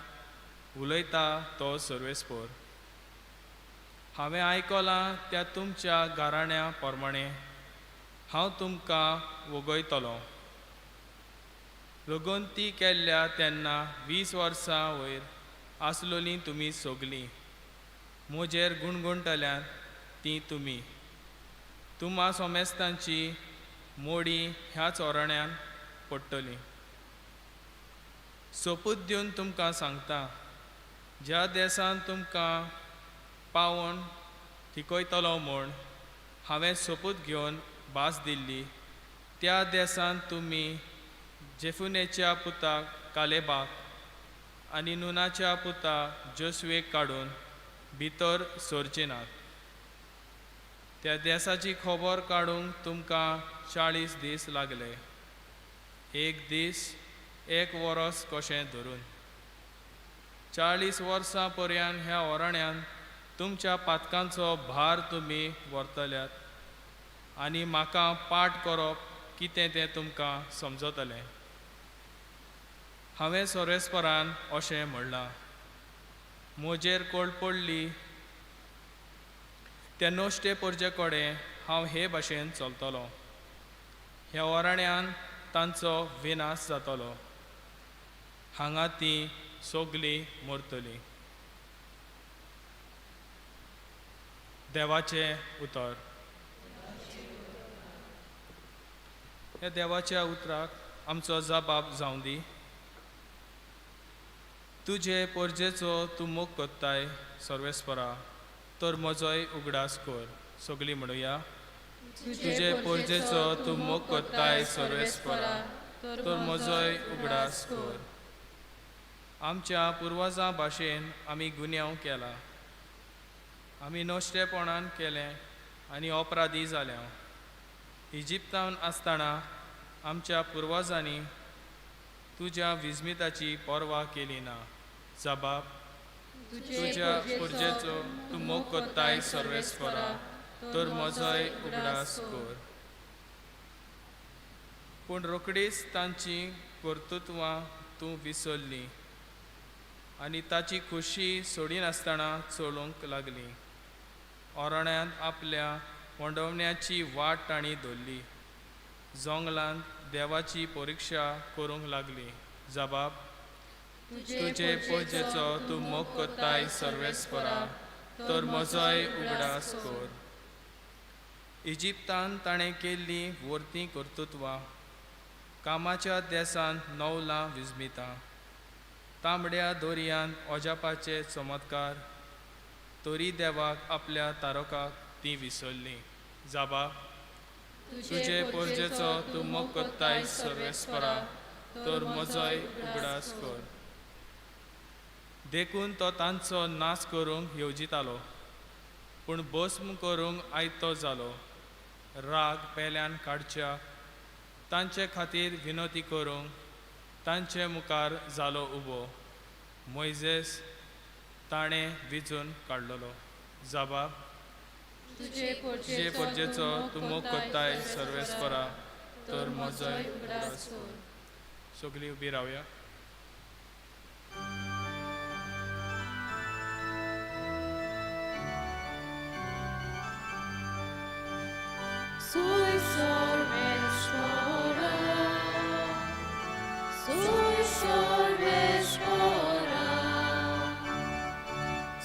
H: उलयता तो सर्वेस्पोर. हांवें आयकलां त्या तुमच्या गाराण्या प्रमाणें हांव तुमकां वगयतलो. लगून ती केल्ल्या तेन्ना 20 वर्सां वयर आसलोलीं तुमी सगलीं म्हजेर गुणगुणटल्यात ती तुमी तुमा सोमेस्तांची मोडी ह्याच ओरण्यान पडटली. सोपूत दिवन तुमकां सांगता, ज्या देसान तुमकां पावोवन थिकयतलो म्हूण हांवें सोपूत घेवन भास दिल्ली त्या देसान तुमी जेफुनेच्या पुताक कालेबाक आनी नुनाच्या पुता जोसवेक काडून भितर सरचे नात. त्या देसाची खबर काडूंक तुमकां 40 दीस लागले, एक दीस एक वरस कशें धरून. 40 वर्सां पर्यंत ह्या ओरण्यान तुमच्या पातकांचो भार तुमी व्हरतल्यात आनी म्हाका पाठ करप कितें तें तुमकां समजतलें. हांवें सोरेस्परान अशें म्हणलां, म्हजेर कोळ पडली त्या नश्टे पोरजे कडेन हांव हे भाशेन चलतलो. ह्या ओरण्यान तांचो विनाश जातलो, हांगा ती सगलीं मरतलीं. देवाचें उतर. ह्या देवाच्या उतराक आमचो जबाब जावं दी. तुजे पोरजेचो तूं मोग कोत्ताय सर्वेस्परा, तर म्हजोय उगडास कर. सगलीं म्हणुया, तुजे पोरजेचो तूं मोग कोत्ताय सर्वेस्परा, तर म्हजोय उगडास कर. आमच्या पुर्वजां भाशेन आमी गुन्यांव केला, आमी नश्टेपणान केलें आनी अपराधी जाल्या. इजिप्तान आसतना आमच्या पुर्वजांनी तुज्या विस्मिताची पर्वा केली ना. जबाब, तुज्या पुर्जेचो तूं मोग कोत्ताय सर्वेस्परा, तर म्हजोय उगडास कर. पूण रोखडीच तांची कर्तृत्वां तूं विसरली आनी ताची खुशी सोडिनासतना चलोवंक लागली. ओरण्यांत आपल्या वंडवण्याची वाट तांणी धरली, जोंगलांत देवाची परिक्षा करूंक लागली. जबाब, तुजे पोजेचो तूं मोग कोत्ताय सर्वेस्परा, तर म्हजोय उगडास कर. इजिप्तान ताणें केल्लीं वर्तीं कर्तृत्वां, कामाच्या देसान नवलां विस्मितां, तांबड्या दोरयान अजापाचे चमत्कार, तरी देवाक आपल्या तारकाक ती विसरली. जबाब, तुजे पोरजेचो तूं मोग कोत्ताय सर्वेस्परा, तर म्हजोय उगडास कर. देखून तो तांचो नाश करूंक येवजितालो, पूण भस्म करूंक आयतो जालो. राग पेल्यान काडच्या तांचे खातीर विनोती करूंक तांचे मुखार जालो उबो. मोयजेस ताणें विजून काडलेलो. जबाब
C: तुजे
H: तुजे परजेचो तूं मोग करताय सर्वेस्परा, तर म्हजोय उगडास कर. सगळीं उबी रावया.
C: Sui sorvespora, sui sorvespora,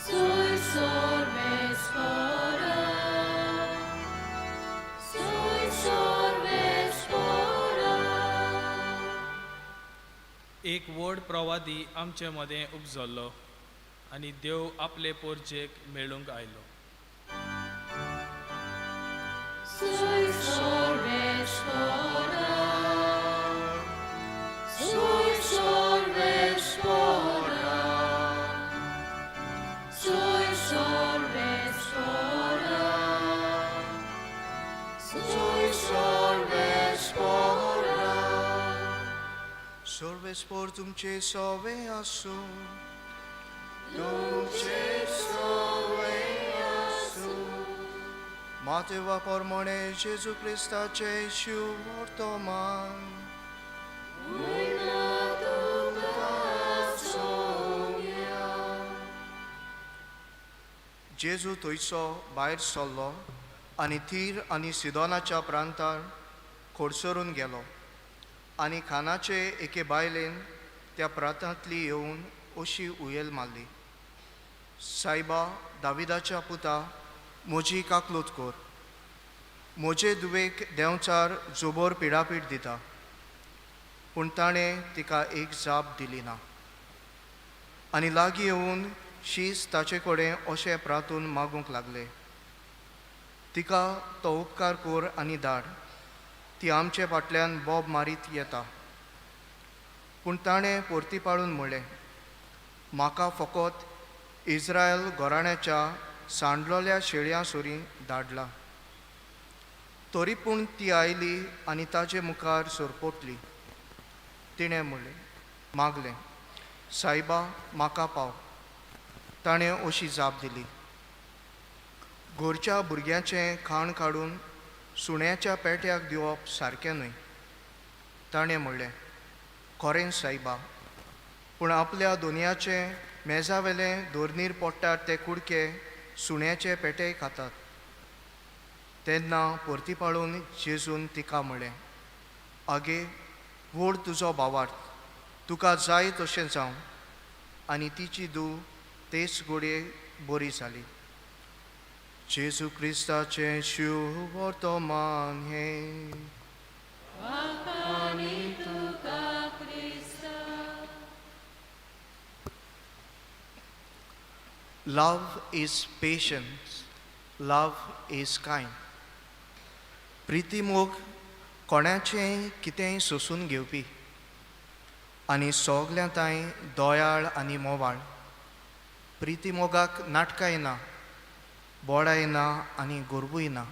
C: sui sorvespora, sui sorvespora.
H: एक व्हड प्रवादी आमचे मदें उपजल्लो आनी देव आपले पोरजेक मेळूंक आयलो.
C: Sui sorvespora, sui sorvespora, sui sorvespora, sui sorvespora.
E: सर्वेस्पोर तुमचे सोवे आसूं, तुमचे सोवे आसूं. मातेवा परमणे जेजू क्रिस्ताचे शिव वर्तमान जेजू थंयचो भायर सरलो आनी थीर आनी सिदोनाच्या प्रांतार खोडसरून गेलो. आनी खानाचे एके बायलेन त्या प्रांतांतली येवन अशी उयल मारली, सायबा दाविदाच्या पुता, म्हजी काकलूत कर. म्हजे दुवेक देंवचार जोबोर पिडापीड दिता. पूण ताणें तिका एक जाप दिली ना. आनी लागीं येवन शीस ताचे कडेन अशें प्रातून मागूंक लागले, तिका तो उपकार कर आनी धाड, ती आमचे फाटल्यान बोब मारीत येता. पूण ताणें परती पाळून म्हणलें, म्हाका फकत इस्रायल घराण्याच्या सांडलोल्या शेळयां सरीं धाडला. तरी पूण ती आयली आनी ताजे मुखार सरपटली. तिणें म्हणलें, मागलें, सायबा म्हाका पाव. ताणें अशी जाप दिली, घरच्या भुरग्याचें खाण काडून सुण्याच्या पेट्याक दिवप सारकें न्हय. ताणें म्हणलें, खरें सायबा, पूण आपल्या दोनयाचें मेजावेलें दोरनीर पडटात ते कुडके सुण्याचे पेटेय खातात. तेन्ना परती पाळून जेजून तिका म्हणलें, आगे व्हड तुजो भावार्थ, तुका जाय तशें जावं. आनी तिची धूव तेच घडये बरी जाली. जेजू क्रिस्ताचें शिव वर्तमान हें. Love is patience, love is kind. प्रितीमोग कोणाचें कितेंय सोसून घेवपी आनी सगल्यां तांय दयाळ आनी मोवाळ. प्रितीमोगाक नाटकांय ना, बोडाय ना आनी गोरबूय ना.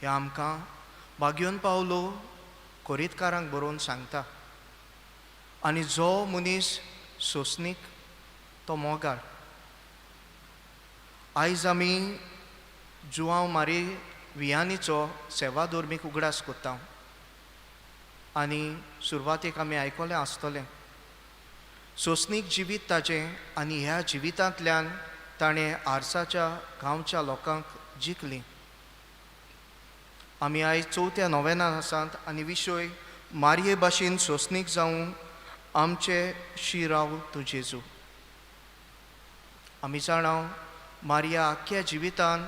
E: हें आमकां बागयोन पावलो कोरीतकारांक बरोवन सांगता. आनी जो मनीस सोंसणीक तो मोगाळ. आयज आमी जुआंव मारी वियानीचो सेवा धर्मीक उगडास कोत्ता आनी सुरवातेक आमी आयकलें आसतलें सोंसणीक जिवीत ताजें आनी ह्या जिवितांतल्यान ताणें आरसाच्या गांवच्या लोकांक जिखलीं. आमी आयज चवथ्या नोवेनान आसात आनी विशय मारये भाशेन सोंसणीक जावं आमचे शिराव तूं जेजू. आमी जाणा मारिया आख्ख्या जिवितान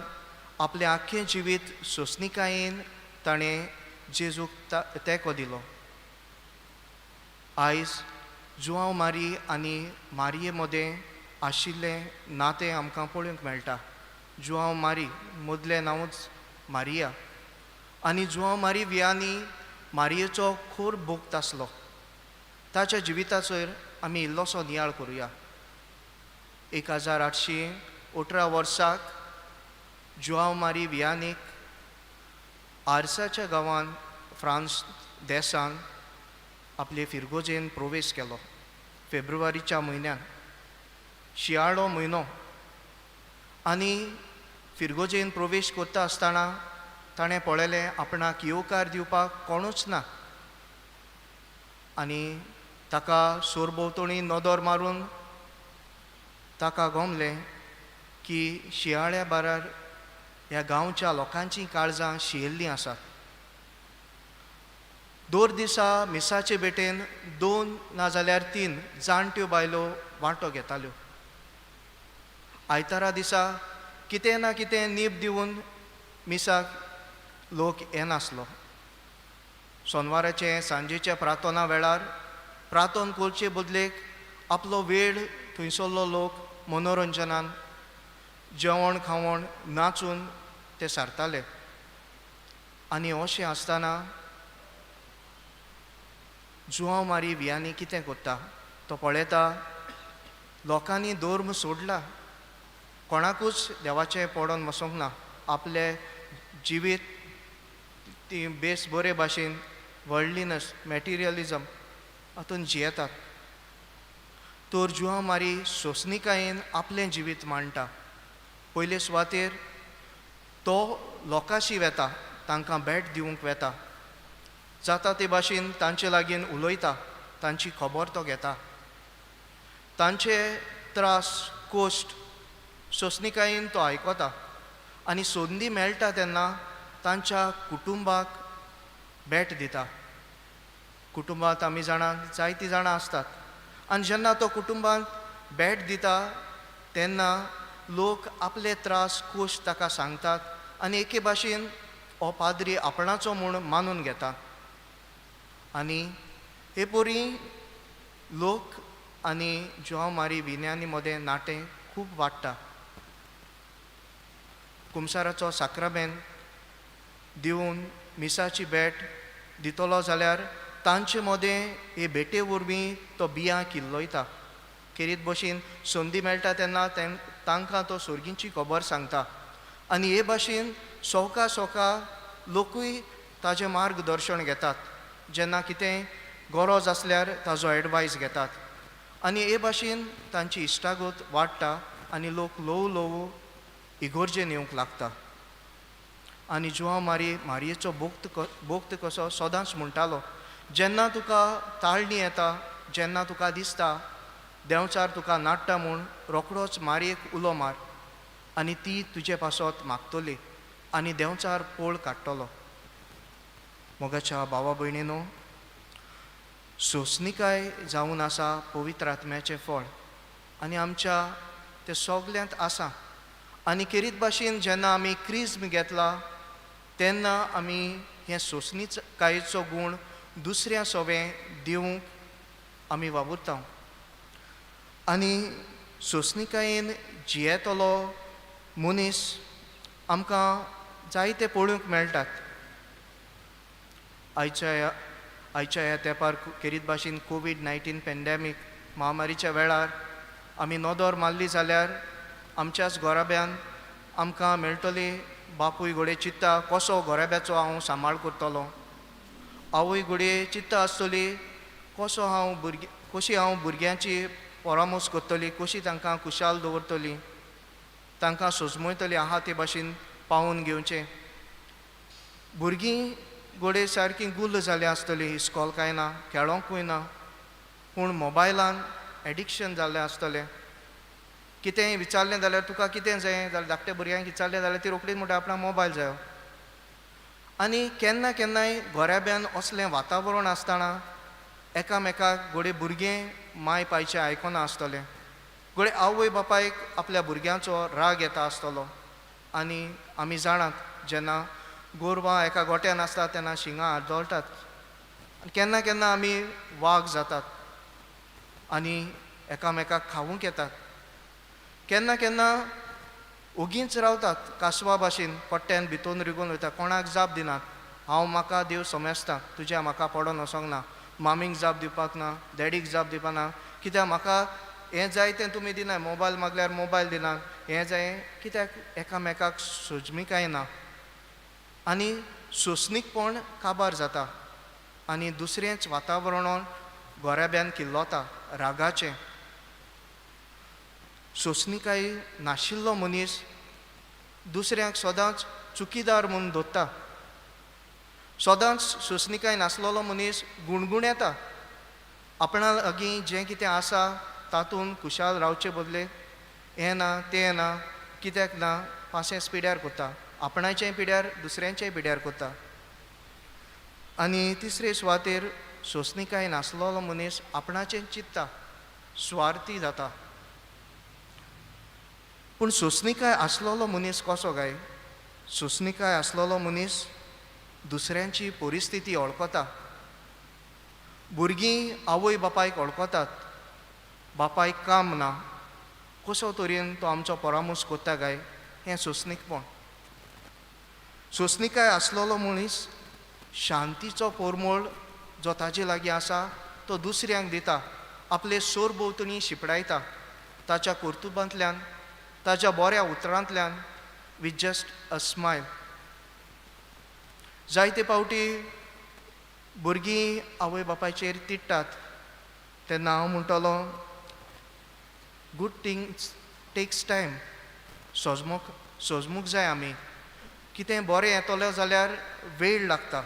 E: आपलें आख्खें जिवीत सोंसणीकायेन ताणें जेजूक तेंको दिलो. आयज जुआंव मारी आनी मारये मदें आशिल्लें नातें आमकां पळोवंक मेळटा. जुआंव मारी मदलें नांवूच मारिया आनी जुआंव मारी वियानी मारयेचो खोर भोक्त आसलो. ताच्या जिविताचेर आमी इल्लोसो नियाळ करुया. 1818 वर्साक जुआंव मारी वियानीक आरसाच्या गांवान फ्रांस देसान आपले फिरगोजेन प्रवेश केलो फेब्रुवारीच्या म्हयन्यान, शियाळो म्हयनो. आनी फिरगोजेन प्रवेश करता आसतना ताणें पळयलें आपणाक येवकार दिवपाक कोणूच ना आनी ताका सरभोंवतणी नदर मारून ताका गमलें की शियाळ्या बारार ह्या गांवच्या लोकांचीं काळजां शियेल्लीं आसात. दर दिसा मिसाचे भेटेन 2 नाजाल्यार 3 जाणट्यो बायलो वांटो घेताल्यो. आयतारा दिसा कितें ना कितें नीब दिवन मिसाक लोक येनासलो. सोनवाराचे सांजेच्या प्रार्थना वेळार प्रार्थना करचे बदलेक आपलो वेळ थंयसरलो लोक मनोरंजनान जेवण खावण नाचून ते सारताले. आनी अशें आसतना जुआंव मारी वियानी कितें करता तो पळयता लोकांनी धर्म सोडला, कोणाकूच देवाचें पडोन वचोंक ना, आपलें जिवीत ती बेस बरे भाशेन वर्ल्डलीनस मॅटिरियलिजम हातून जियेतात. तर जुआंव मारी सोंसणिकायेन आपलें जिवीत मांडटा. पयले सुवातेर तो लोकांशी वेता, तांकां भेट दिवंक वेता, जाता ते भाशेन तांचे लागीं उलयता, तांची खबर तो घेता, तांचे त्रास कोश्ट सोंसणिकायेन तो आयकता आनी संदी मेळटा तेन्ना तांच्या कुटुंबाक भेट दिता. कुटुंबांत आमी जाणां जायतीं जाणां आसतात आनी जेन्ना तो कुटुंबांत भेट दिता तेन्ना लोक आपले त्रास कोश्ट ताका सांगतात आनी एके भाशेन हो पाद्री आपणाचो म्हूण मानून घेता. आनी हे पोरी लोक आनी जुआंव मारी विज्ञानी मदें नाटें खूब वाडटा. कुमसाराचो साक्रामेंत दिवन मिसाची भेट दितलो जाल्यार तांचे मदें हे भेटे वरवीं तो बियां किल्लयता. खेरीत भशेन संदी मेळटा तेन्ना तांकां तो सोर्गींची खबर सांगता आनी हे भाशेन सोका सोका लोकूय ताजें मार्गदर्शन घेतात. जेन्ना कितेंय गरज आसल्यार ताजो एडवायस घेतात आनी हे भाशेन तांची इश्टागत वाडटा आनी लोक ल्हवू ल्हवू इगोर्जेन येवंक लागता. आनी जुआंव मारी मारयेचो भक्त कसो सदांच म्हणटालो, जेन्ना तुका ताळणी येता, जेन्ना तुका दिसता देंवचार तुका नाडटा म्हूण, रोखडोच मारयेक उलो मार आनी ती तुजे पासत मागतली आनी देंवचार पोळ काडटलो. मोगाच्या भावा भयणीनो, सोंसणिकाय जावन आसा पवित्र आत्म्याचें फळ आनी आमच्या तें सगल्यांत आसा. आनी खेरीत भाशेन जेन्ना आमी क्रिज्म घेतला तेन्ना आमी हें सोंसणिकायेचो गूण दुसऱ्या सोवें दिवंक आमी वावुरता. आनी सोंसणिकायेन जियेतलो मनीस आमकां जायते पळोवंक मेळटात. आयच्या ह्या तेंपार खेरीत भाशेन कोवीड-19 पेंडेमीक महामारीच्या वेळार आमी नदर मारली जाल्यार आमच्याच घराब्यान आमकां मेळटली बापूय घोडये चित्ता कसो घराब्याचो हांव सांबाळ करतलो, आवय घोडये चित्ता आसतली कसो हांव भुरगे कशी हांव भुरग्यांची परामर्श करतली, कशी तांकां खुशाल दवरतली, तांकां सोजमयतली आहा ते भाशेन पावोवन घेवचें. भुरगीं घोडये सारकीं गुल्ल जालीं आसतलीं, इस्कॉल कांय ना, खेळोंकूय ना, पूण मोबायलान एडिक्शन जाल्लें आसतलें. कितेंय विचारलें जाल्यार तुका कितें जाय जाल्यार धाकट्या भुरग्यांक विचारलें जाल्यार ती रोखडीच म्हणटा आपणाक मोबायल जायो. आनी केन्ना केन्नाय घराब्यान असलें वातावरण आसतना एकामेकाक घोडये भुरगें माय पायचें आयकना आसतलें, घोडये आवय बापायक आपल्या भुरग्यांचो राग येता आसतलो. आनी आमी जाणात जेन्ना गोरवां एका गोट्यान आसता तेन्ना शिंगां आदळटात आनी केन्ना केन्ना आमी वाग जातात आनी एकामेकाक खावूंक येतात. केन्ना केन्ना ओगीच रावतात कासवा भाशेन पट्ट्यान भितून रिगून वयता, कोणाक जाप दिनात. हांव म्हाका देव समजता, तुज्या म्हाका पडोन वचोंक ना, मामीक जाप दिवपाक ना, डॅडीक जाप दिवपाक ना, कित्याक म्हाका हें जाय तें तुमी दिनाय, मोबायल मागल्यार मोबायल दिनात, हें जाय कित्याक एकामेकाक सोजमिकाय ना आनी सोंसणीकपण काबार जाता आनी दुसरेंच वातावरणान गोऱ्याब्यान किल्लोता रागाचें. सोंसणीकाय नाशिल्लो मनीस दुसऱ्यांक सदांच चुकीदार म्हूण दवरता. सदांच सोंसणीकाय नासलेलो मनीस गुणगुण येता, आपणा लागीं जें कितें आसा तातूंत खुशाल रावचे बदले हें ना तें ना कित्याक ना पाशेंस पिड्यार करता, आपणाचेंय पिड्यार दुसऱ्यांचेंय पिड्यार करता. आनी तिसरे सुवातेर सोंसणीकाय नासलेलो मनीस आपणाचें चिंत्ता, सुवार्थी जाता. पूण सोंसणीकाय आसलेलो मनीस कसो काय? सोंसणीकाय आसलेलो मनीस दुसऱ्यांची परिस्थिती वळखता. भुरगीं आवय बापायक वळखतात, बापायक काम ना, कसो तरेन तो आमचो परामर्श करता काय, हें सोंसणीकपण. सोंसणीकाय आसलेलो मनीस शांतीचो पोरमोळ जो ताजे लागीं आसा तो दुसऱ्यांक दिता, आपले सोरभोंवतणी शिंपडायता, ताच्या कर्तुबांतल्यान, ताच्या बऱ्या उतरांतल्यान, विथ जस्ट अ स्मायल. जायते फावटी भुरगीं आवय बापायचेर तिडटात तेन्ना हांव म्हणटलो गूड थिंग्स टेक्स टायम. सोजमूक सोजमूक जाय आमी, कितें बरें येतलें जाल्यार वेळ लागता.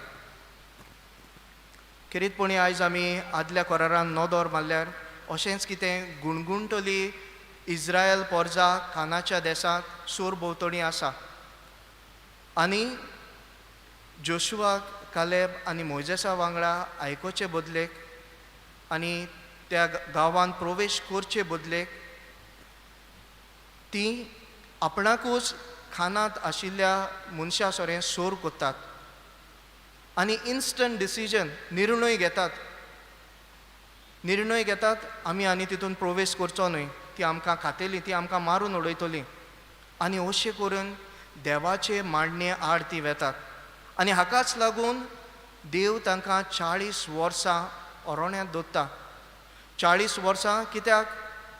E: खेरीतपणी आयज आमी आदल्या करारान नदर मारल्यार अशेंच कितें गुणगुणटली इज्रायल पोरजा कानाच्या देसांत सूर भोंवतणी आसा आनी जोशुआक कालेब आनी मोयजेसा वांगडा आयकोचे बदलेक आनी त्या गांवांत प्रवेश करचे बदलेक ती आपणाकूच खानांत आशिल्ल्या मनशा सोरें सोर करतात आनी इन्स्टंट डिसिजन निर्णय घेतात. निर्णय घेतात आमी आनी तितून प्रवेश करचो न्हय, ती आमकां खातली, ती आमकां मारून उडयतली आनी अशें करून देवाचे मांडणे आड ती वेतात. आनी हाकाच लागून देव तांकां 40 वर्सां अरण्यांत दवरता. 40 वर्सां कित्याक?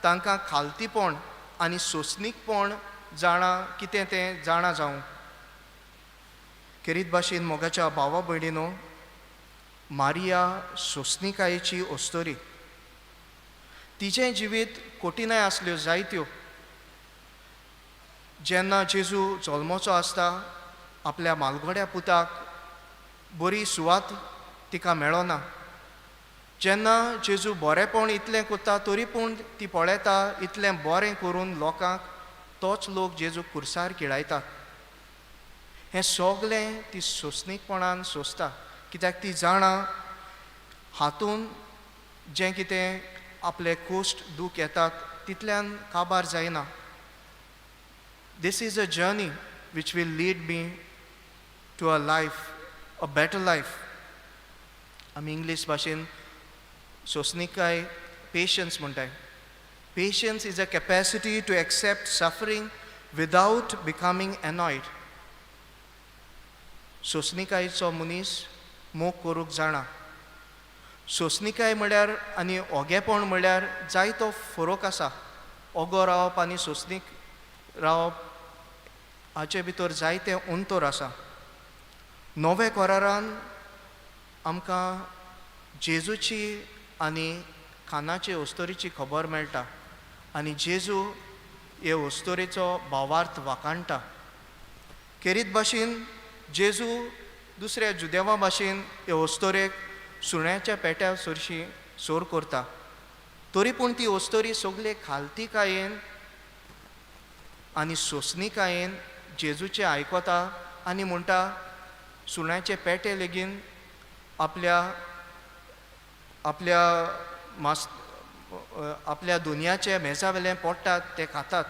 E: तांकां खालतीपण आनी सोंसणीकपण जाणा कितें तें जाणा जावं. खेरीत भाशेन मोगाच्या भावा भयणीनो, मारिया सोंसणीकायेची अस्तोरी. तिचें जिवीत कठीणाय आसल्यो जायत्यो. जेन्ना जेजू जल्मचो आसता आपल्या मालगोड्या पुताक बरी सुवात तिका मेळना. जेन्ना जेजू बरेंपण इतलें करता तरी पूण ती पळयता इतलें बरें करून लोकांक तोच लोक जेजू कुर्सार किळायतात. हें सगलें ती सोंसणीकपणान सोंसता कित्याक ती जाणा हातून जें कितें आपले कोश्ट दूख येतात तितल्यान काबार जायना. This is a journey which will lead me to a life, a better life. आमी इंग्लीश भाशेन सोंसणीकाय पेशन्स म्हणटाय. Patience is a capacity to accept suffering without becoming annoyed. सोंसणीकायेचो मनीस मोग करूंक जाणा. सोंसणीकाय म्हळ्यार आनी ओगेपण म्हळ्यार जायतो फरक आसा. ओगो रावप आनी सोंसणीक रावप हाचे भितर जायतें अंतर आसा. नवे करारान आमकां जेजूची आनी खानाचे अस्तोरीची खबर मेळटा आनी जेजू हे अस्तोरेचो भावार्थ वाखाणटा. खेरीत भाशेन जेजू दुसऱ्या जुदेवा भाशेन हे अस्तोरेक सुण्याच्या पेट्या सरशी सोर करता तरी पूण ती अस्तोरी सगळे खालतीकायेन आनी सोंसणीकायेन जेजूचें आयकता आनी म्हणटा सुण्याचे पेटे लेगीन आपल्या आपल्या मास आपल्या दुनियाचे मेजा वेल्यान पडटात ते खातात.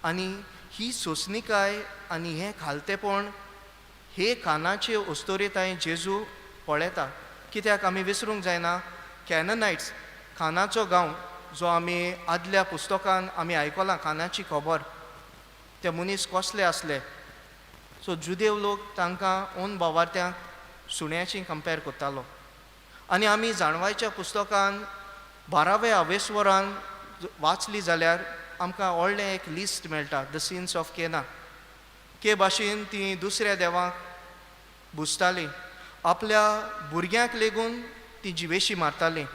E: आनी ही सोंसणीकाय आनी हें खालतेपण हे कानाचे अस्तोरेताय जेजू पळयता. कित्याक आमी विसरूंक जायना कॅननायट्स खानाचो गांव जो आमी आदल्या पुस्तकान आमी आयकलां खानाची खबर, ते मनीस कसले आसले. सो जुदेव लोक तांकां ओन भावार्थ्यांक सुण्याची कंपेर करतालो. आनी आमी जाणवायच्या पुस्तकान 12व्या अवेस्वरान वाचली जाल्यार आमकां व्हडलें एक लिस्ट मेळटा, the sins of केना. के भाशेन ती दुसऱ्या देवांक बुजतालीं, आपल्या भुरग्यांक लेगून ती जिवेशी मारतालीं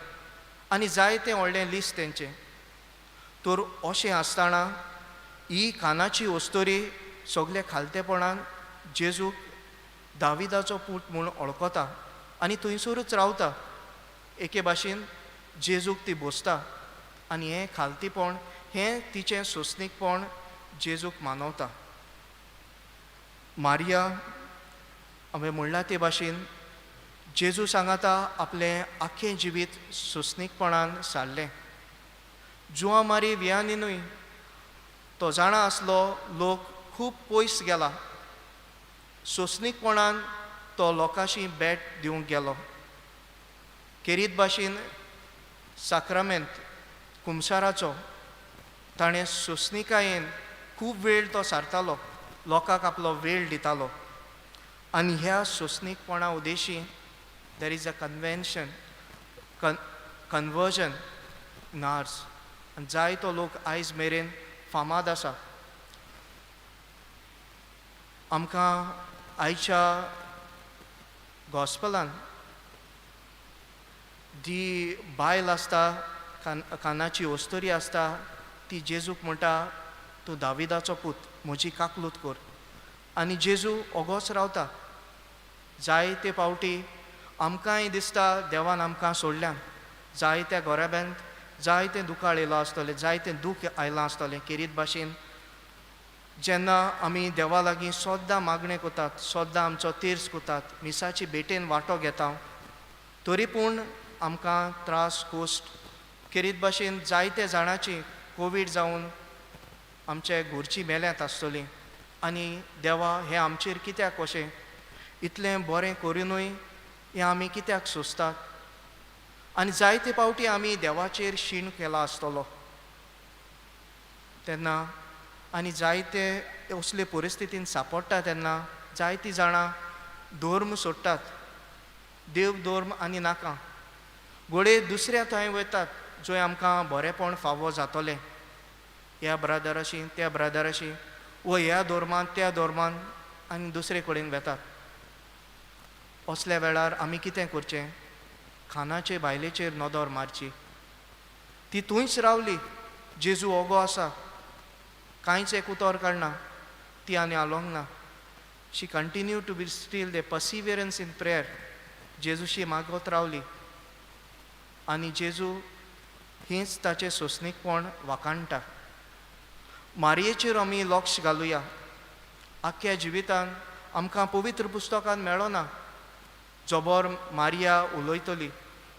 E: आनी जायतें व्हडलें लिस्ट तेंचें. तर अशें आसतना ही कानाची अस्तोरी सगल्या खालतेपणान जेजूक दाविदाचो पूत म्हूण वळखता आनी थंयसरूच रावता. एके भाशेन जेजूक ती बसता आनी हें खालतीपण, हें तिचें सोंसणीकपण जेजूक मानवता. मारिया हांवें म्हणलां ते भाशेन जेजू सांगाता आपलें आख्खें जिवीत सोंसणीकपणान सारलें. जुआ मारी वियानी न्हय, तो जाणा आसलो लोक खूब पयस गेला, सोंसणीकपणान तो लोकांशी भेट दिवंक गेलो. केरीत भाशेन साक्रामेंत कुमसाराचो ताणें सोंसणीकायेन खूब वेळ तो सारतालो, लोकांक आपलो वेळ दितालो. आनी ह्या सोंसणीकपणा Udeshi there is a convention conversion in ours. आनी जायतो लोक आयज मेरेन फामाद आसा. आमकां आयच्या गॉस्पलान जी बायल आसता, कानाची अस्तोरी आसता, ती जेजूक म्हणटा तूं दाविदाचो पूत, म्हजी काकलूत कर. आनी जेजू ओगोच रावता. जायते पावटी आमकांय दिसता देवान आमकां सोडल्यान, जायत्या गोराब्यांत जायतें दुकाळ येयलो आसतलें, जायतें दूख आयलां आसतलें. केरीत भाशेन जेन्ना आमी देवा लागीं सद्दां मागणें करतात, सद्दां आमचो तीर्स करतात, मिसाची भेटेन वांटो घेता, तरी पूण आमकां त्रास कोश्ट. केरीत भाशेन जायते जाणांची कोवीड जावन आमचे घरचीं मेल्यांत आसतलीं आनी देवा हें आमचेर कित्याक अशें इतलें बरें करुनूय हें आमी कित्याक सोंसतात? आनी जायते पावटी आमी देवाचेर शीण केला आसतलो तेन्ना. आनी जायते असले परिस्थितीन सांपडटा तेन्ना जायतीं जाणां धर्म सोडटात, देव धर्म आनी नाका, घोडये दुसऱ्या थंय वयतात जंय आमकां बरेंपण फावो जातलें, ह्या ब्रादराशी त्या ब्रादराशी वो ह्या धर्मान त्या धर्मान, आनी दुसरे कडेन वेतात. असल्या वेळार आमी कितें करचें? खानाचे बायलेचेर नदर मारची. ती थंयच रावली, जेजू ओगो आसा, कांयच एक उतर काडना, ती आनी आलोंक ना. She continue to be still the perseverance in prayer. जेजूशी मागत रावली आनी जेजू हीच ताचें सोंसणीकपण वाखाणटा. मारयेचेर आमी लक्ष घालुया. आख्ख्या जिवितान आमकां पवित्र पुस्तकान मेळना जबर मारिया उलयतली,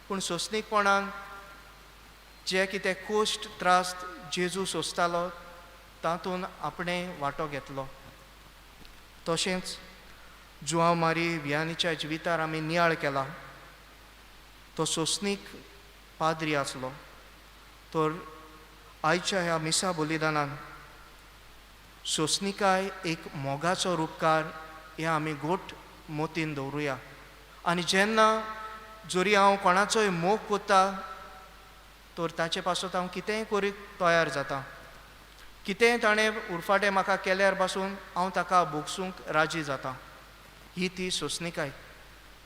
E: पूण सोंसणीकपणान जे कितें कोश्ट त्रास जेजू सोंसतालो तातूंत आपणें वांटो घेतलो. तशेंच जुआंव मारी वियानीच्या जिवितार आमी नियाळ केला. तो सोंसणीक पाद्री आसलो. तर आयच्या ह्या मिसा बलिदानान सोंसणीकाय एक मोगाचो रुपकार हें आमी गोट मोतीन दवरुया. आनी जेन्ना जरी हांव कोणाचोय मोग कोत्ता तर ताचे पासत हांव कितेंय करूंक तयार जाता, कितेंय ताणें उरफाटें म्हाका केल्यार पासून हांव ताका भोगसूंक राजी जाता. ही ती सोंसणीकाय.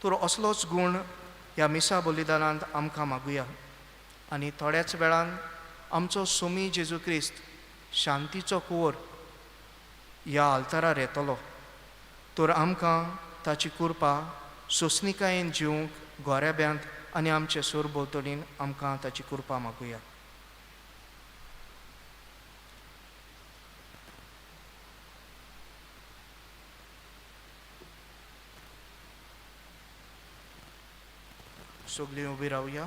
E: तर असलोच गूण ह्या मिसा बलिदानांत आमकां मागुया. आनी थोड्याच वेळान आमचो सोमी जेजू क्रिस्त शांतीचो कुंवर ह्या आल्तारार येतलो. तर आमकां ताची कृपा सोंसणीकायेन जिवंक गोऱ्याब्यांत आनी आमचे सरभोंवतणीन आमकां ताची कृपा मागुया. सगळीं उबी रावया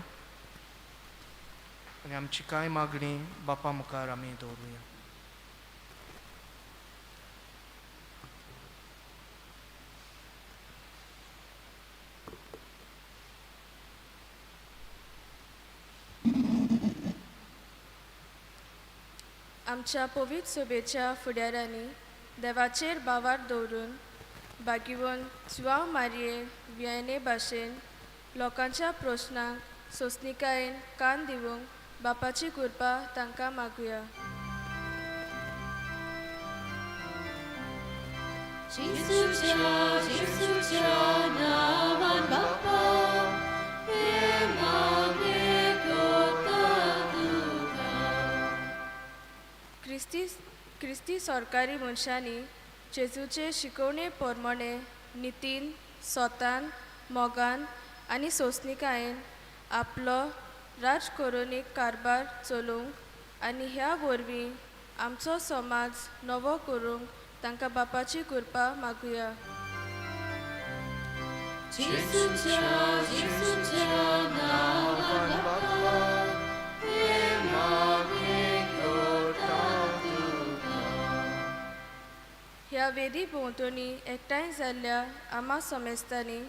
E: आनी आमची कांय मागणी बापा मुखार आमी दवरुया.
I: आमच्या पवित्र सभेच्या फुडाऱ्यांनी देवाचेर भावार दवरून बागिवन जुआंव मारये वियाने भाशेन लोकांच्या प्रश्नांक सोंसणीकायेन कान दिवंक बापाची कृपा तांकां मागुया.
C: जेजूच्या जेजूच्या नांवान बापा हें मागणें करता तुका.
I: क्रिस्ती क्रिस्ती सरकारी मनशांनी जेजूचे शिकवणे प्रमाणे नितीन सोतान मोगान आनी सोंसणिकायेन आपलो राजकोरोनीक कारभार चलोवंक आनी ह्या वरवीं आमचो समाज नवो करूंक तांकां बापाची कृपा मागुया.
C: जेजूच्या जेजूच्या नांवान बापा हें मागणें करता तुका.
I: ह्या वेदी भोंवतणी एकठांय जाल्ल्या आमा समेस्तांनी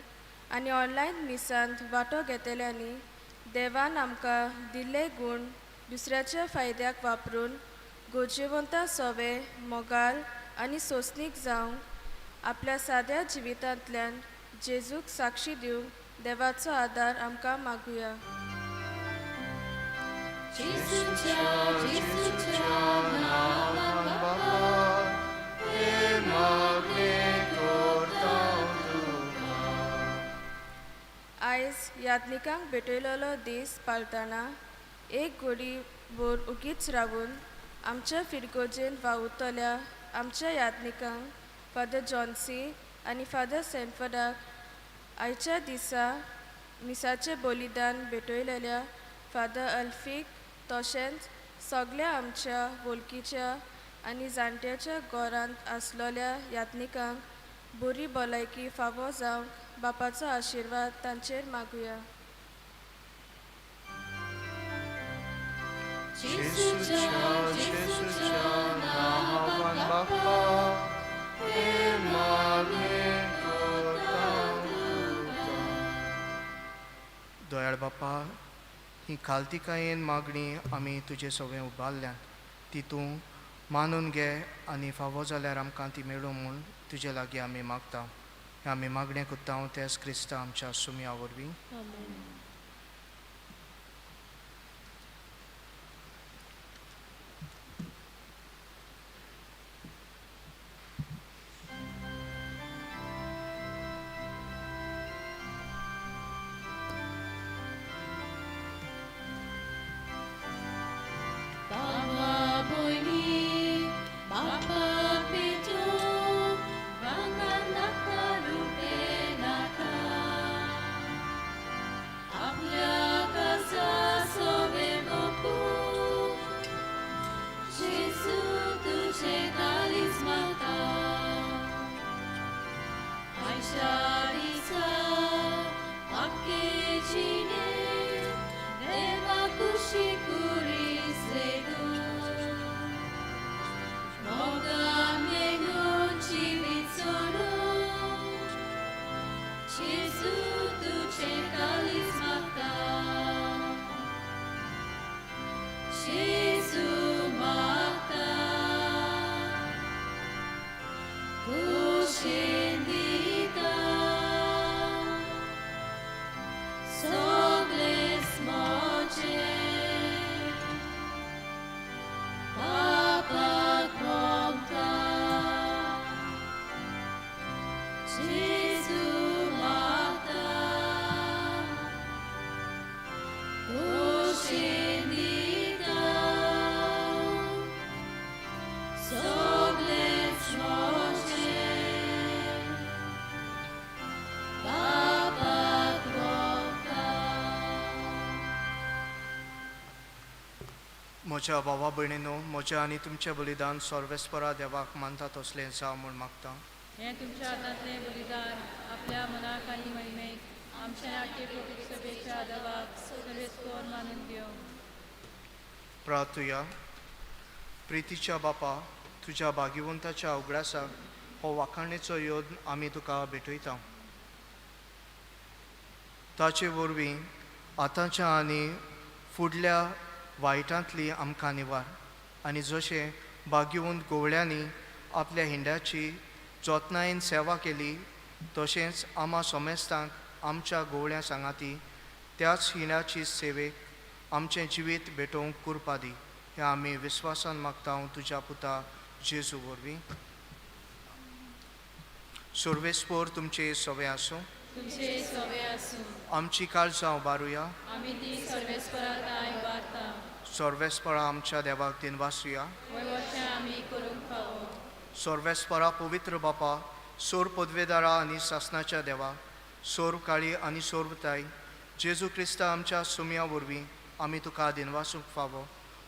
I: आनी ऑनलायन मिसांत वांटो घेतल्यांनी देवान आमकां दिल्ले गूण दुसऱ्याच्या फायद्याक वापरून गरजेवंता सोवे मोगाल आनी सोंसणीक जावंक आपल्या साद्या जिवितांतल्यान जेजूक साक्षी दिवंक देवाचो आदार आमकां मागुया.
C: जेजूच्या जेजूच्या नांवान बापा हें मागणें करता तुका.
I: आयज याज्ञिकांक भेटयलेलो दीस पाळटना एक घडी भर उगीच रावून आमच्या फिरगोजेन वावुरतल्या आमच्या याज्ञिकांक फादर जॉन्सी आनी फादर सेनफर्डाक आयच्या दिसा मिसाचें बलिदान भेटयलेल्या फादर अल्फीक तशेंच सगल्या आमच्या वळखीच्या आनी जाणट्याच्या घरांत आसलेल्या याज्ञिकांक बरी भलायकी फावो जावंक बापाचो आशिर्वाद तांचेर मागुया.
C: जेजूच्या जेजूच्या नांवान बापा हें मागणें करता तुका.
E: दयाळ बापा, ही खालतिकायेन मागणी आमी तुजे सगळें उबारल्यात ती तूं मानून घे आनी फावो जाल्यार आमकां ती मेळूं म्हूण तुजे लागीं आमी मागता. हें आमी मागणें करता तेच क्रिस्ता आमच्या सुमया वरवीं.
C: बाबा भयणी बापाक भेटूंक रानान नाका रुपे नाका. आपल्या कासा सोवे मोपूं जेजू तुजें काळीज मागता. आयच्या दिसा आख्खे जिणेंत देवा कुशीक कुरीस लेगून मोगान मेळून जिवीत सोडून जेजू तुजें काळीज मागता. जेजू मागता कुशीन दिता सगळेंच म्हजें बापाक मोगता. जेजू मागता कुशीन दिता सगळेंच म्हजें बापाक मोगता.
E: म्हज्या भावा भयणीनो, म्हज्या आनी तुमचें बलिदान सर्वेस्परा देवाक मानता तसलें जावं म्हूण मागता.
A: हें तुमच्या हातांतलें बलिदान आपल्या मनाक आनी महिमेक आमच्या नाट्य पवित्र सभेच्या देवाक सर्वेस्पर मानून घेवं.
E: प्रार्थुया. प्रितीच्या बापा, तुज्या भाग्यवंताच्या उगडासाक हो वाखाणेचो योद आमी तुका भेटयता. ताचे वरवीं आतांच्या आनी फुडल्या वायटांतली आमकां निवार आनी जशें भाग्यवंत गोवळ्यांनी आपल्या हिंड्याची जतनायेन सेवा केली तशेंच आमा सोमेस्तांक आमच्या गोवळ्यां सांगाती त्याच हिंड्याची सेवेक आमचें जिवीत भेटोवंक कुरपा दी. हें आमी विस्वासान मागता तुज्या पुता जेजू वरवीं. सर्वेस्पोर तुमचे सवे आसूं.
C: तुमचे सवे आसूं.
E: आमची काळजां उबारुया.
C: आमी ती सर्वेस्परा थांय उबारता.
E: सर्वेस्परा आमच्या देवाक दिनवासुया.
C: वयवचें आमी करूंक फावो.
E: सर्वेस्परा पवित्र बापा, सोर पदवेदारा आनी सासनाच्या देवा, सोर काळी आनी सोरताय जेजू क्रिस्ता आमच्या सुमया वरवीं आमी तुका दिनवासूंक फावो.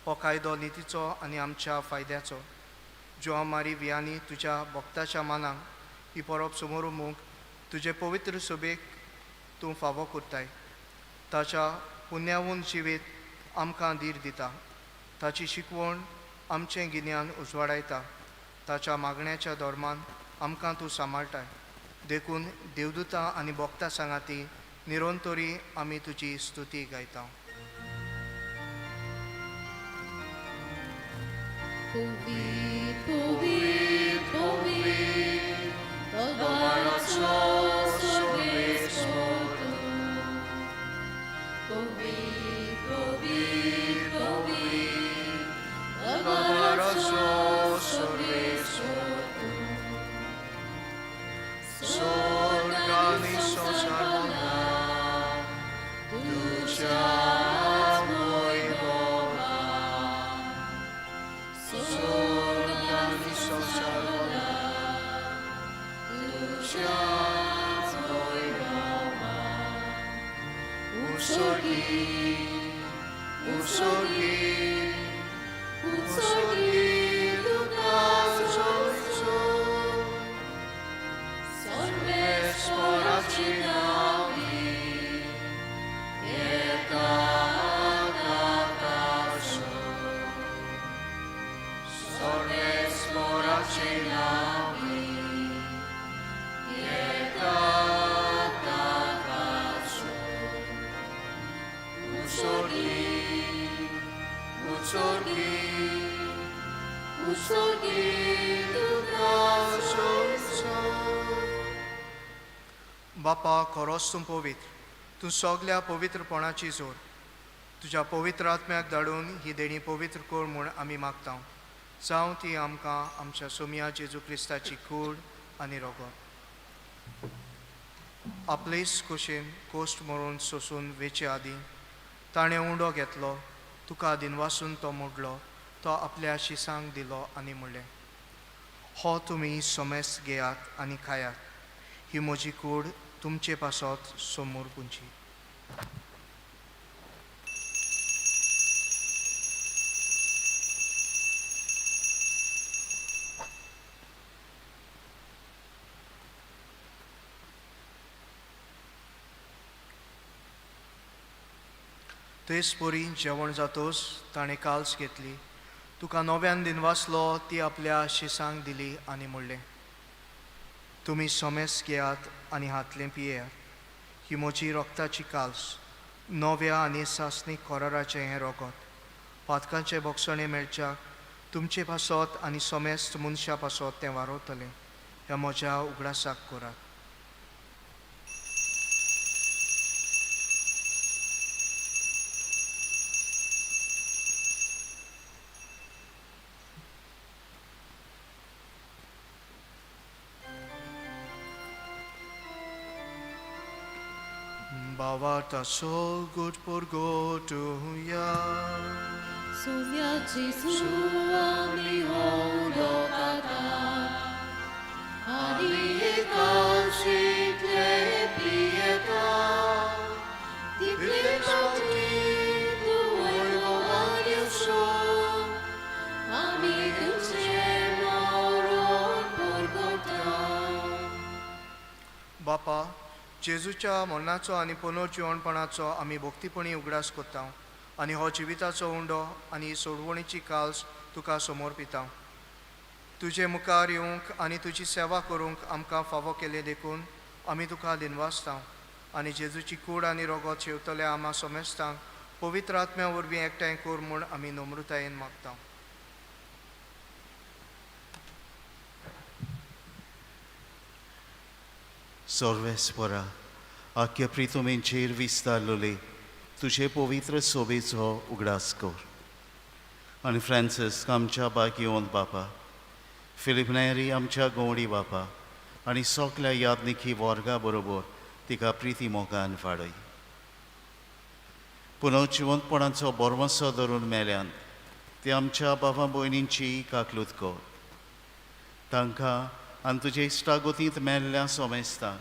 E: हो कायदो नितीचो आनी आमच्या फायद्याचो. ज्यो मारी वियांनी तुज्या भक्ताच्या मानाक ही परब समोर तुजे पवित्र सभेक तूं फावो करताय. ताच्या पुण्यावून जिवीत आमकां धीर दिता. ताची शिकवण आमचें गिन्यान उजवाडायता. ताच्या मागण्याच्या धर्मान आमकां तूं सांबाळटाय. देखून देवदूतां आनी भक्तां सांगाती निरंतरी आमी तुजी स्तुती गायता.
C: Povit, povit, povit, Tolvaracho sorvesportu. Povit, povit, povit, Tolvaracho sorvesportu.
E: Sorgani sosarvona,
C: Tucha moivoma.
E: Sorgani sosarvona,
C: Tucha moivoma.
E: Usorgi, usorgi,
C: Usorgi
E: tuka sorso.
C: Sorvesporaci navi,
E: Etakaso. Sorvesporaci navi,
C: etakaso.
E: Usorgi, usorgi,
C: Usorgi
E: tuka sorso. बापा, खरोच तूं पवित्र, तूं सगल्या पवित्रपणाची जोड. तुज्या पवित्र आत्म्याक धाडून ही देणी पवित्र कर म्हूण आमी मागता. जावं ती आमकां आमच्या सोमया जेजू क्रिस्ताची कूड आनी रोगत. आपलेच कुशीन कोश्ट मरून सोसून वेचे आदीं ताणें उंडो घेतलो, तुका दिनवासून तो मोडलो, तो आपल्या शिसांक दिलो आनी म्हणलें, हो तुमी सोमेस घेयात आनी खायात. ही म्हजी कूड तुमचे पासत समोर पुंची. तेच परी जेवण जातोच ताणें काल्स घेतली, तुका नव्यान दिनवासलो, ती आपल्या शिसांक दिली आनी म्हणलें, तुमी सोमेस घेयात आनी हातलें पियेयात. ही म्हजी रक्ताची काल्स, नव्या आनी सासणीक कराराचें हें रोगत. पातकांचें भोगसणें मेळच्याक तुमचे पासत आनी सोमेस्त मनशां पासत तें वारवतलें. ह्या म्हज्या उगडासाक करात. Bavata so good por go to ya.
C: Sumya Jesu ami hondo kata, ani ekasitle pieta, tiple pati tu oivo ami tuche moron por gota.
E: बापा, जेजूच्या मरणाचो आनी पुनर्जिवणपणाचो आमी भक्तीपणी उगडास करता आनी हो जिविताचो उंडो आनी सोडवणीची काल्स तुका समोर पिता. तुजे मुखार येवंक आनी तुजी सेवा करूंक आमकां फावो केले देखून आमी तुका दिनवासता आनी जेजूची कूड आनी रोगत शेवतल्या आमा सोमेस्तांक पवित्र आत्म्या वरवीं एकठांय कर म्हूण आमी नम्रतायेन मागता.
D: Sorvespora, a che pritomentier vistarloli, तुजे पवित्र सोबेचो उगडास कर आनी फ्रांसीस आमच्या बागियोंत बापा, फिलीप नेरी आमच्या गवडी बापा आनी सगल्या यादनिकी वर्गा बरोबर तिका प्रिती मोगान वाडय. पुनः जिवंतपणाचो बोरवंसो धरून मेल्यान ते आमच्या बाबा भयणींची काकलूत कर. तांकां आनी तुजे इश्टागतींत मेल्ल्या सोमेस्तांक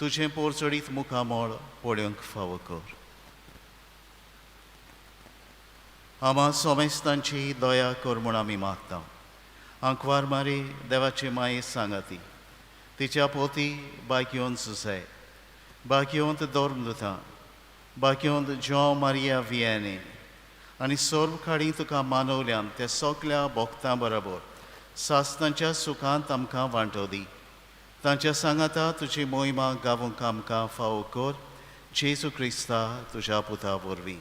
D: तुजें पोरचडीत मुखामळ पळोवंक फावो कर. आमा सोमेस्तांची दया कर म्हूण आमी मागता. आंकवार मारी देवाची माये सांगाती तिच्या पोती बागयोन सुसाय, बागयोंत धर्मदुतां, बागयोंत जॉ मारिया वियाने आनी सर्व खाडी तुका मानवल्यान त्या सगल्या भोक्तां बरोबर सासनाच्या सुखांत आमकां वांटो दी. तांच्या सांगाता तुजी मोहिमा गावूंक आमकां फावो कर, जेजू क्रिस्ता तुज्या पुता वरवीं.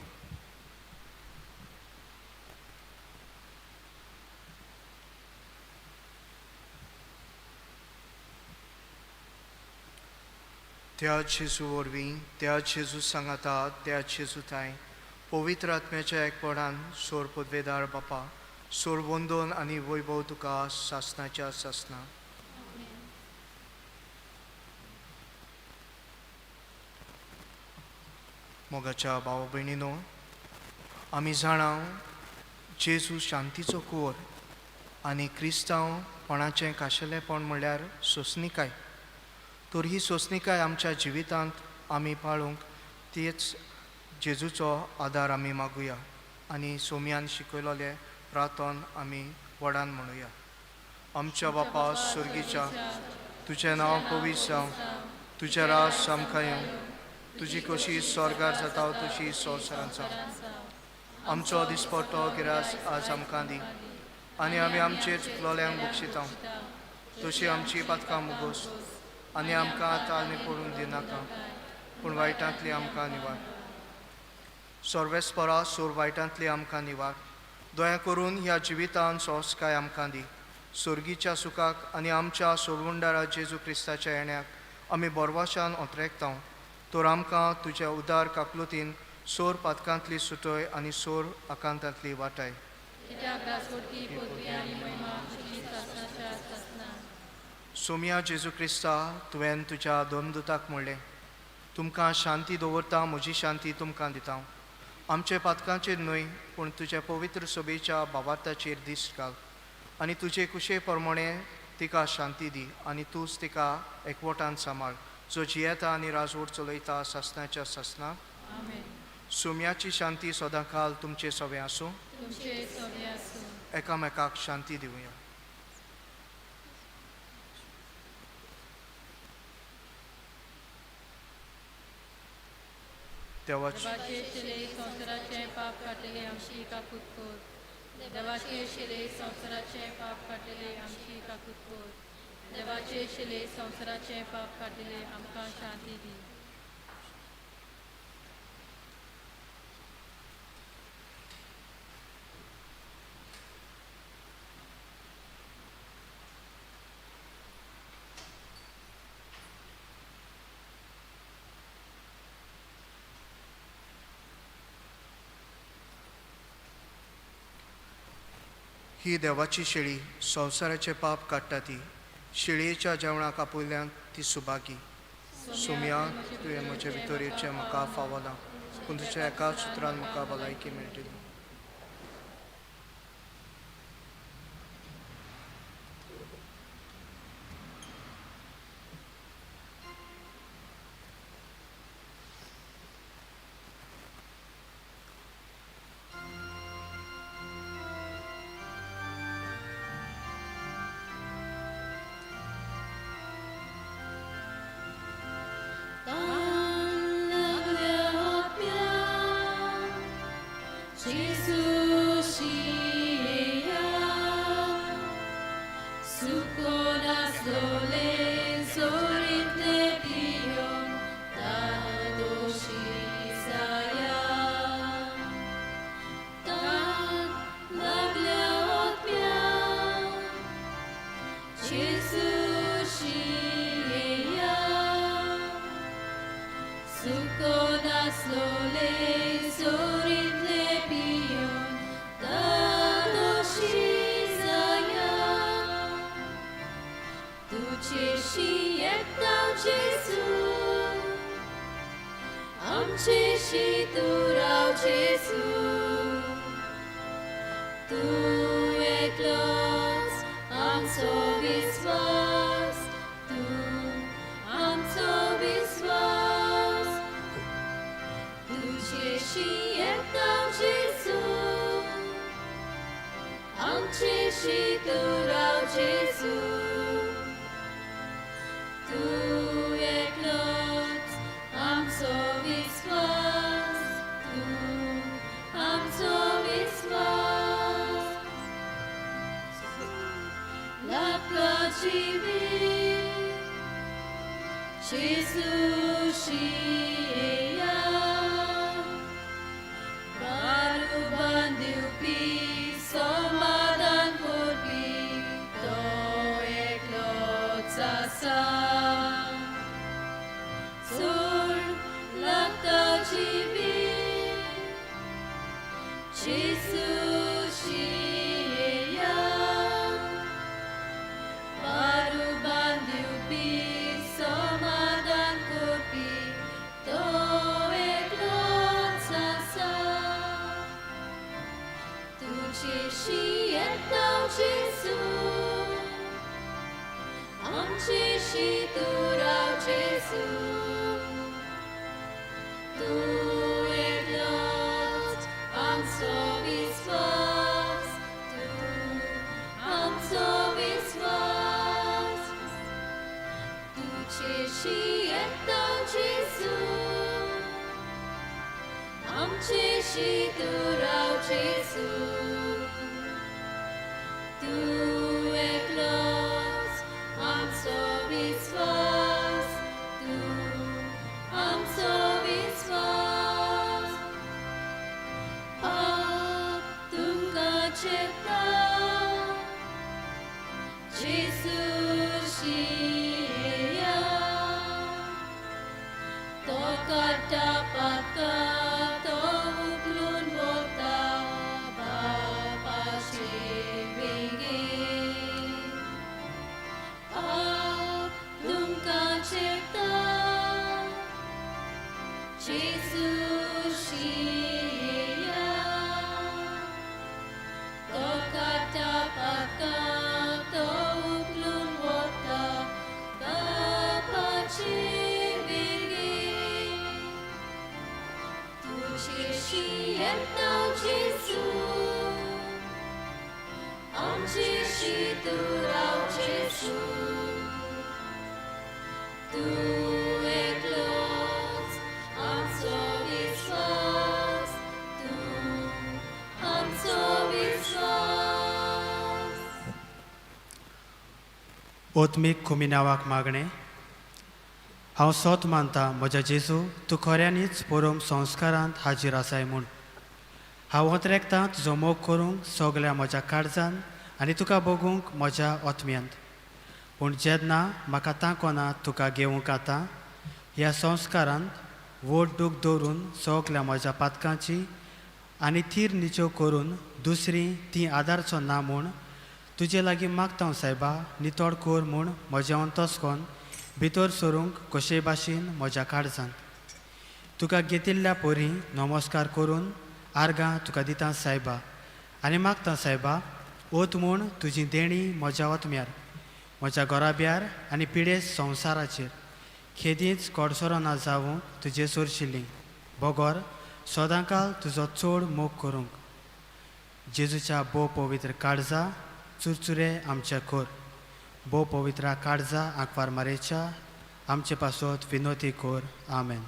E: त्या जेजू वरवीं, त्या जेजू सांगाता, त्या जेजू थांय पवित्र आत्म्याच्या एकपणान सोर पदवेदार बापा, सोर वंदन आनी वैभव तुका सासनाच्या सासना. मोगाच्या भाव भयणीनो, आमी जाणा जेजू शांतीचो कुंवर आनी क्रिस्तांवपणाचें खाशेलेपण म्हणल्यार सोंसणीकाय. तर ही सोंसणीकाय आमच्या जिवितांत आमी पाळूंक तीच जेजूचो आदार आमी मागुया आनी सोम्यान शिकयलोले प्रार्थन आमी व्हडान म्हणुया. आमच्या बापा सुर्गीच्या, तुजें नांव पवित्र जावं, तुजें राज आमकां येवं, तुजी कशी स्वर्गार जाता तशी संवसारांत जावं. आमचो दिसपट्टो गिरास आज आमकां दी आनी आमी आमचे चुकलोल्यांक बक्षिता तशी आमची पातकां मुगोस आनी आमकां ताळणी पडूंक दिनाका, पूण वायटांतली आमकां निवार. सर्वेस्परा सोर वायटांतली आमकां निवार. दया करून ह्या जिवितान सोंसकाय आमकां दी. सोर्गीच्या सुखाक आनी आमच्या सोडवणदारा जेजू क्रिस्ताच्या येण्याक आमी बोरवाशान ओतरेकता. तर आमकां तुज्या उदार काकलुतीन सोर पातकांतली सुटय आनी सोर आकांतांतली वाटाय. सोम्या जेजू क्रिस्ता, तुवें तुज्या दोनदुताक म्हणलें, तुमकां शांती दवरता, म्हजी शांती तुमकां दिता. आमचे पातकांचेर न्हय पूण तुज्या पवित्र सभेच्या बाबार्थाचेर दिश्ट घाल आनी तुजे कुशे प्रमाणे तिका शांती दी आनी तूंच तिका एकवटान सांबाळ, जो जियेता आनी राजवट चलयता सासनाच्या सासना. सोम्याची शांती सदांकाल तुमचे सवे आसूं. एकामेकाक शांती दिवया. देवाचे
J: शिले संवसाराचें पाप काडटले आमची काकूत कर. देवाचे शिले संवसाराचें पाप काडटले आमची काकूत कर. देवाचे शिले संवसाराचें पाप काडटले आमकां शांती दी.
E: ही देवाची शेळी संवसाराचें पाप काडटा ती शेळयेच्या जेवणाक आपयल्यान ती सुभागी. सोम्या, तुवें म्हजे भितर येवचें म्हाका फावना, पूण तुज्या एकाच सुत्रान म्हाका भलायकी मेळटली.
J: Suko nas lole.
C: जेजू, तूं एकलोच आमचो विस्वास, तूं आमचो विस्वास. तुजेशी येता जेजू, आमचेशी तूं राव जेजू, तूं एकलोच आमचो विस्वास, तूं आमचो विस्वास. लागता जिवीत जेजू शिया, बारुबान दिवपी, समाधान करपी, तो एकलोच आसा. चड लागता जिवीत जेजू शिया, बारुबान दिवपी, समाधान करपी, तो एकलोच आसा. तुजेशी येता जेजू, आमचेशी तूं राव जेजू, तूं एकलोच आमचो विस्वास, तूं आमचो विस्वास. तुजेशी येता जेजू, आमचेशी तूं राव जेजू, तूं एकलोच आमचो विस्वास, तूं आमचो विस्वास. पाप तुमकां चेपता जेजू शिया, तो काडटा पातकां, तो उखलून वता बापाचे वेंगेंत. पाप तुमकां चेपता जेजू शिया, तो काडटा पातकां, तो उखलून वता बापाचे वेंगेंत. तुजेशी येता जेजू, आमचेशी तूं राव जेजू, तूं एकलोच आमचो विस्वास, तूं आमचो विस्वास.
K: ओतमीक खुमिनावाक मागणें. हांव सोत मानता म्हज्या जेजू, तूं खऱ्यांनीच पोरोम संस्कारांत हाजीर आसाय म्हूण. हांव ओतरेकतां तुजो मोग करूंक सगल्या म्हज्या काळजान आनी तुका बगूंक म्हज्या ओतम्यांत. पूण जेन्ना म्हाका तांक ना तुका घेवंक आतां ह्या संस्कारांत व्हड दूख दवरून सगल्या म्हज्या पातकांची आनी थीर निचेव करून दुसरी ती आदारचो ना म्हूण तुजे लागीं मागता हांव सायबा, नितळ कर म्हूण म्हजें अंतस्कोन भितर सरूंक कशेय भाशेन म्हज्या काळजांत. तुका घेतिल्ल्या परी नमस्कार करून आर्गां तुका दिता सायबा आनी मागता सायबा, ओत म्हूण तुजी देणी म्हज्या ओतम्यार, म्हज्या घराब्यार आनी पिडेस्त संवसाराचेर खेदींच कोडसरो ना जावूंक तुजे सोरशिल्ली बगर सदांकाल तुजो चड मोग करूंक. जेजूच्या भोव पवित्र काळजा चुरचुरे आमचे कर. भोव पवित्र काळजा आंकवार मारेच्या आमचे पासत विनोती कर. आमेन.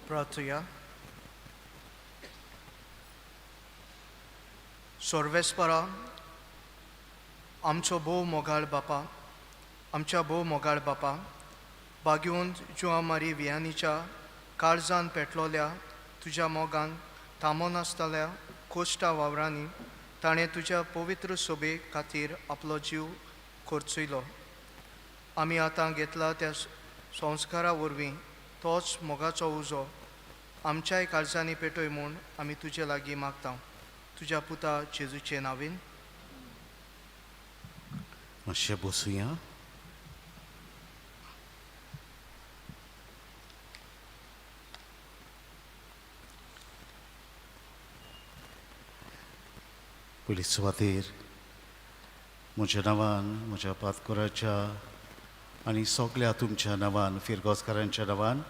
E: प्रार्थुया. सर्वेस्परा, आमचो भोव मोगाळ बापा, आमच्या भोव मोगाळ बापा, बागेवन जुआ मारी वियानीच्या काळजान पेटलोल्या तुज्या मोगान थांबोनासतल्या कोश्टा वावरांनी ताणें तुज्या पवित्र सोबे खातीर आपलो जीव खर्चयलो. आमी आतां घेतला त्या संस्कारा वरवीं तोच मोगाचो उजो आमच्याय काळजांनी पेटय म्हूण आमी तुजे लागीं मागता. तुज्या पुता जेजूचे नांवेन.
D: मातशें बसुया. पयली सुवातेर म्हज्या नांवान, म्हज्या पातकोराच्या आनी सगल्या तुमच्या नांवान, फिरगोजकारांच्या नांवान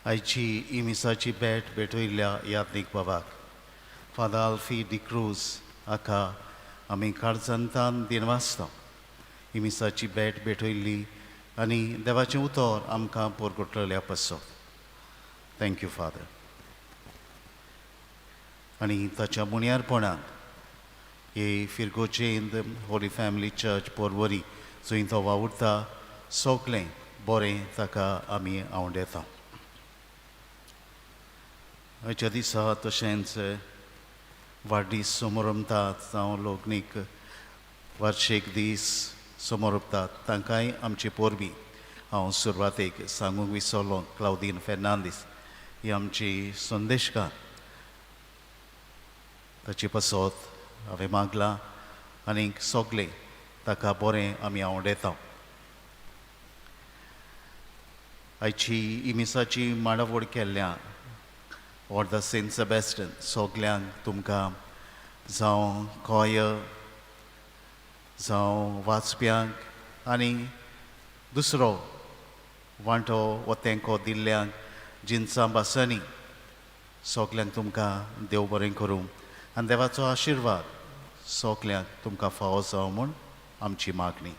D: आयची इमिसाची भेट भेटयल्ल्या यादनीक बाबाक फादर आल्फी डिक्रूज हाका आमी काळजांतान दिनवासता. इमिसाची भेट भेटयल्ली आनी देवाचें उतर आमकां पोरगोटलेल्या पासत thank you father. आनी ताच्या मुणयारपणान हे फिरगोचेंत होली फॅमिली चर्च पोरवरी जंय तो वावुरता सगलें बरें ताका आमी आवडता. आयच्या दिसा तशेंच वाडदीस समरंभतात जावं लोकनीक वार्षीक दीस समरपतात तांकांय आमची परबी. हांव सुरवातेक सांगूंक विसरलो, क्लावदीन फेर्नांदीस ही आमची संदेशकार, ताची पासत हांवें मागलां आनी सगलें ताका बरें आमी आवडता. आयची इमिसाची मांडावळ केल्ल्या ऑर्द सेंट सेबॅस्टन सगल्यांक तुमकां जावं कॉय जावं वाचप्यांक आनी दुसरो वांटो वो तेंको दिल्ल्यांक जिनसां भासांनी सगल्यांक तुमकां देव बरें करूं आनी देवाचो आशिर्वाद सगल्यांक तुमकां फावो जावं म्हूण आमची मागणी.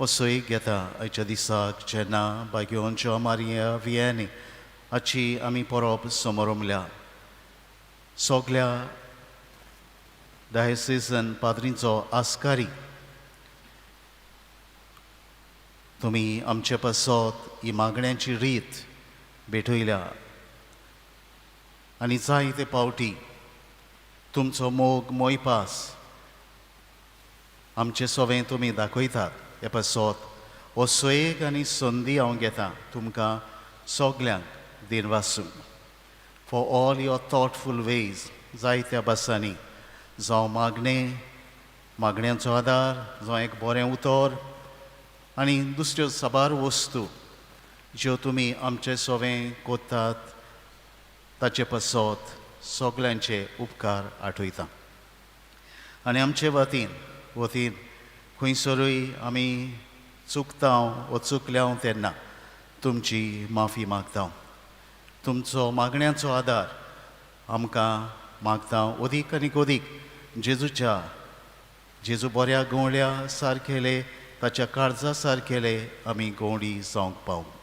D: असोय घेता आयच्या दिसाक जेन्ना बाग्योंच्यो मारिया वियानी हाची आमी परब समरमल्या सगल्या डायसिजन पाद्रींचो आस्कारी तुमी आमचे पासत ही मागण्यांची रीत भेटयल्या आनी जायते पावटी तुमचो मोग मोयपास आमचे सोवें तुमी दाखयतात. हे पासत हो सोयेक आनी संदी हांव घेता तुमकां सगल्यांक दिनवासूंक for all your thoughtful ways. जायत्या भासांनी जावं मागणें, मागण्यांचो आदार, जावं एक बरें उतर आनी दुसऱ्यो साबार वस्तू ज्यो तुमी आमचे सोवें कोत्तात ताचे पासत सगल्यांचे उपकार आठयता. आनी आमचे वतीन वतीन खंयसरूय आमी चुकता वो चुकल्या तेन्ना तुमची माफी मागता. तुमचो मागण्यांचो आदार आमकां मागता अदीक आनी अदीक जेजूच्या जेजू बऱ्या गवळ्या सारकेले ताच्या काळजा सारकेले आमी गवळी जावंक पावंक.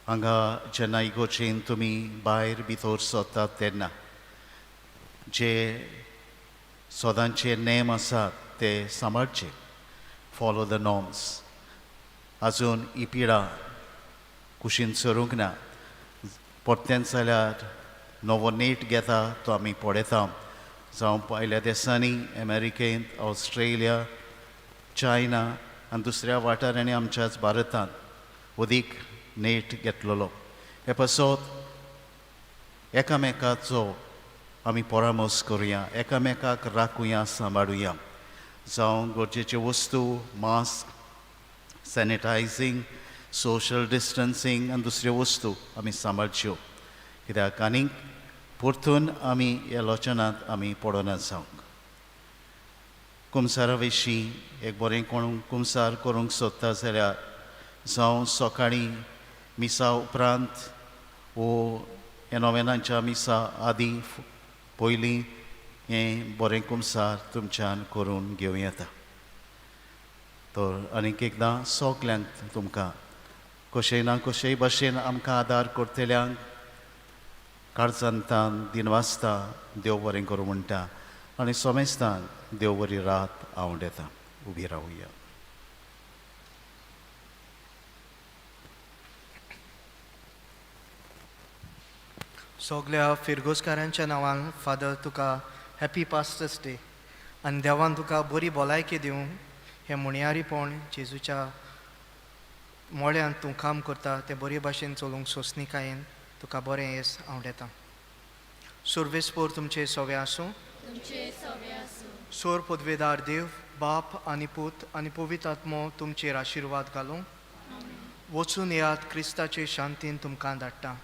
D: हांगा जेन्ना इगोर्जेन तुमी भायर भितर सरतात तेन्ना जे सदांचे नेम आसात ते सांबाळचे, फॉलो the norms. आजून ही पिडा कुशीन सरूंक ना, परत्यान जाल्यार नवो नेट घेता तो आमी पळयता. जावं भायल्या देसांनी अमेरिकेंत, ऑस्ट्रेलिया, चायना आनी दुसऱ्या वाठारांनी आमच्याच भारतांत अदीक नेट घेतलेलो. हे पासत एकामेकाचो आमी परामर्श करुया, एकामेकाक राखुया, सांबाळुया. जावं गरजेच्यो वस्तू, मास्क, सॅनिटायझींग, सोशल डिस्टन्सींग आनी दुसऱ्यो वस्तू आमी सांबाळच्यो, कित्याक आनीक परतून आमी ह्या लोचनांत आमी पडना जावंक. कुमसारा विशीं एक बरें कोण कुमसार करूंक सोदता जाल्यार जावं सकाळीं मिसा उपरांत वो ह्या नोवेनांच्या मिसा आदी पयलीं हें बरें कुमसार तुमच्यान करून घेवं येता. तर आनीक एकदां सगल्यांक तुमकां कशें ना कशेय भाशेन आमकां आदार करतल्यांक काळजांतान दिनवासता, देव बरें करूं म्हणटा आनी सोमेस्तान देव बरी रात आवडेता. उबी रावया.
E: सगल्या फिरगोजकारांच्या नांवान फादर तुका हॅपी पास्टर्स डे आनी देवान तुका बरी भलायकी दिवं हें म्हणयारीपण जेजूच्या मोळ्यांत तूं काम करता तें बरे भाशेन चलूंक सोंसणीकायेन तुका बरें येस आवडेता. सुर्वेस्पोर तुमचे सवे आसूं.
J: तुमचे सवे आसूं.
E: सोर पदवेदार देव बाप आनी पूत आनी पवित्र आत्मो तुमचेर आशिर्वाद घालूं. वचून येयात, क्रिस्ताचे शांतीन तुमकां धाडटा.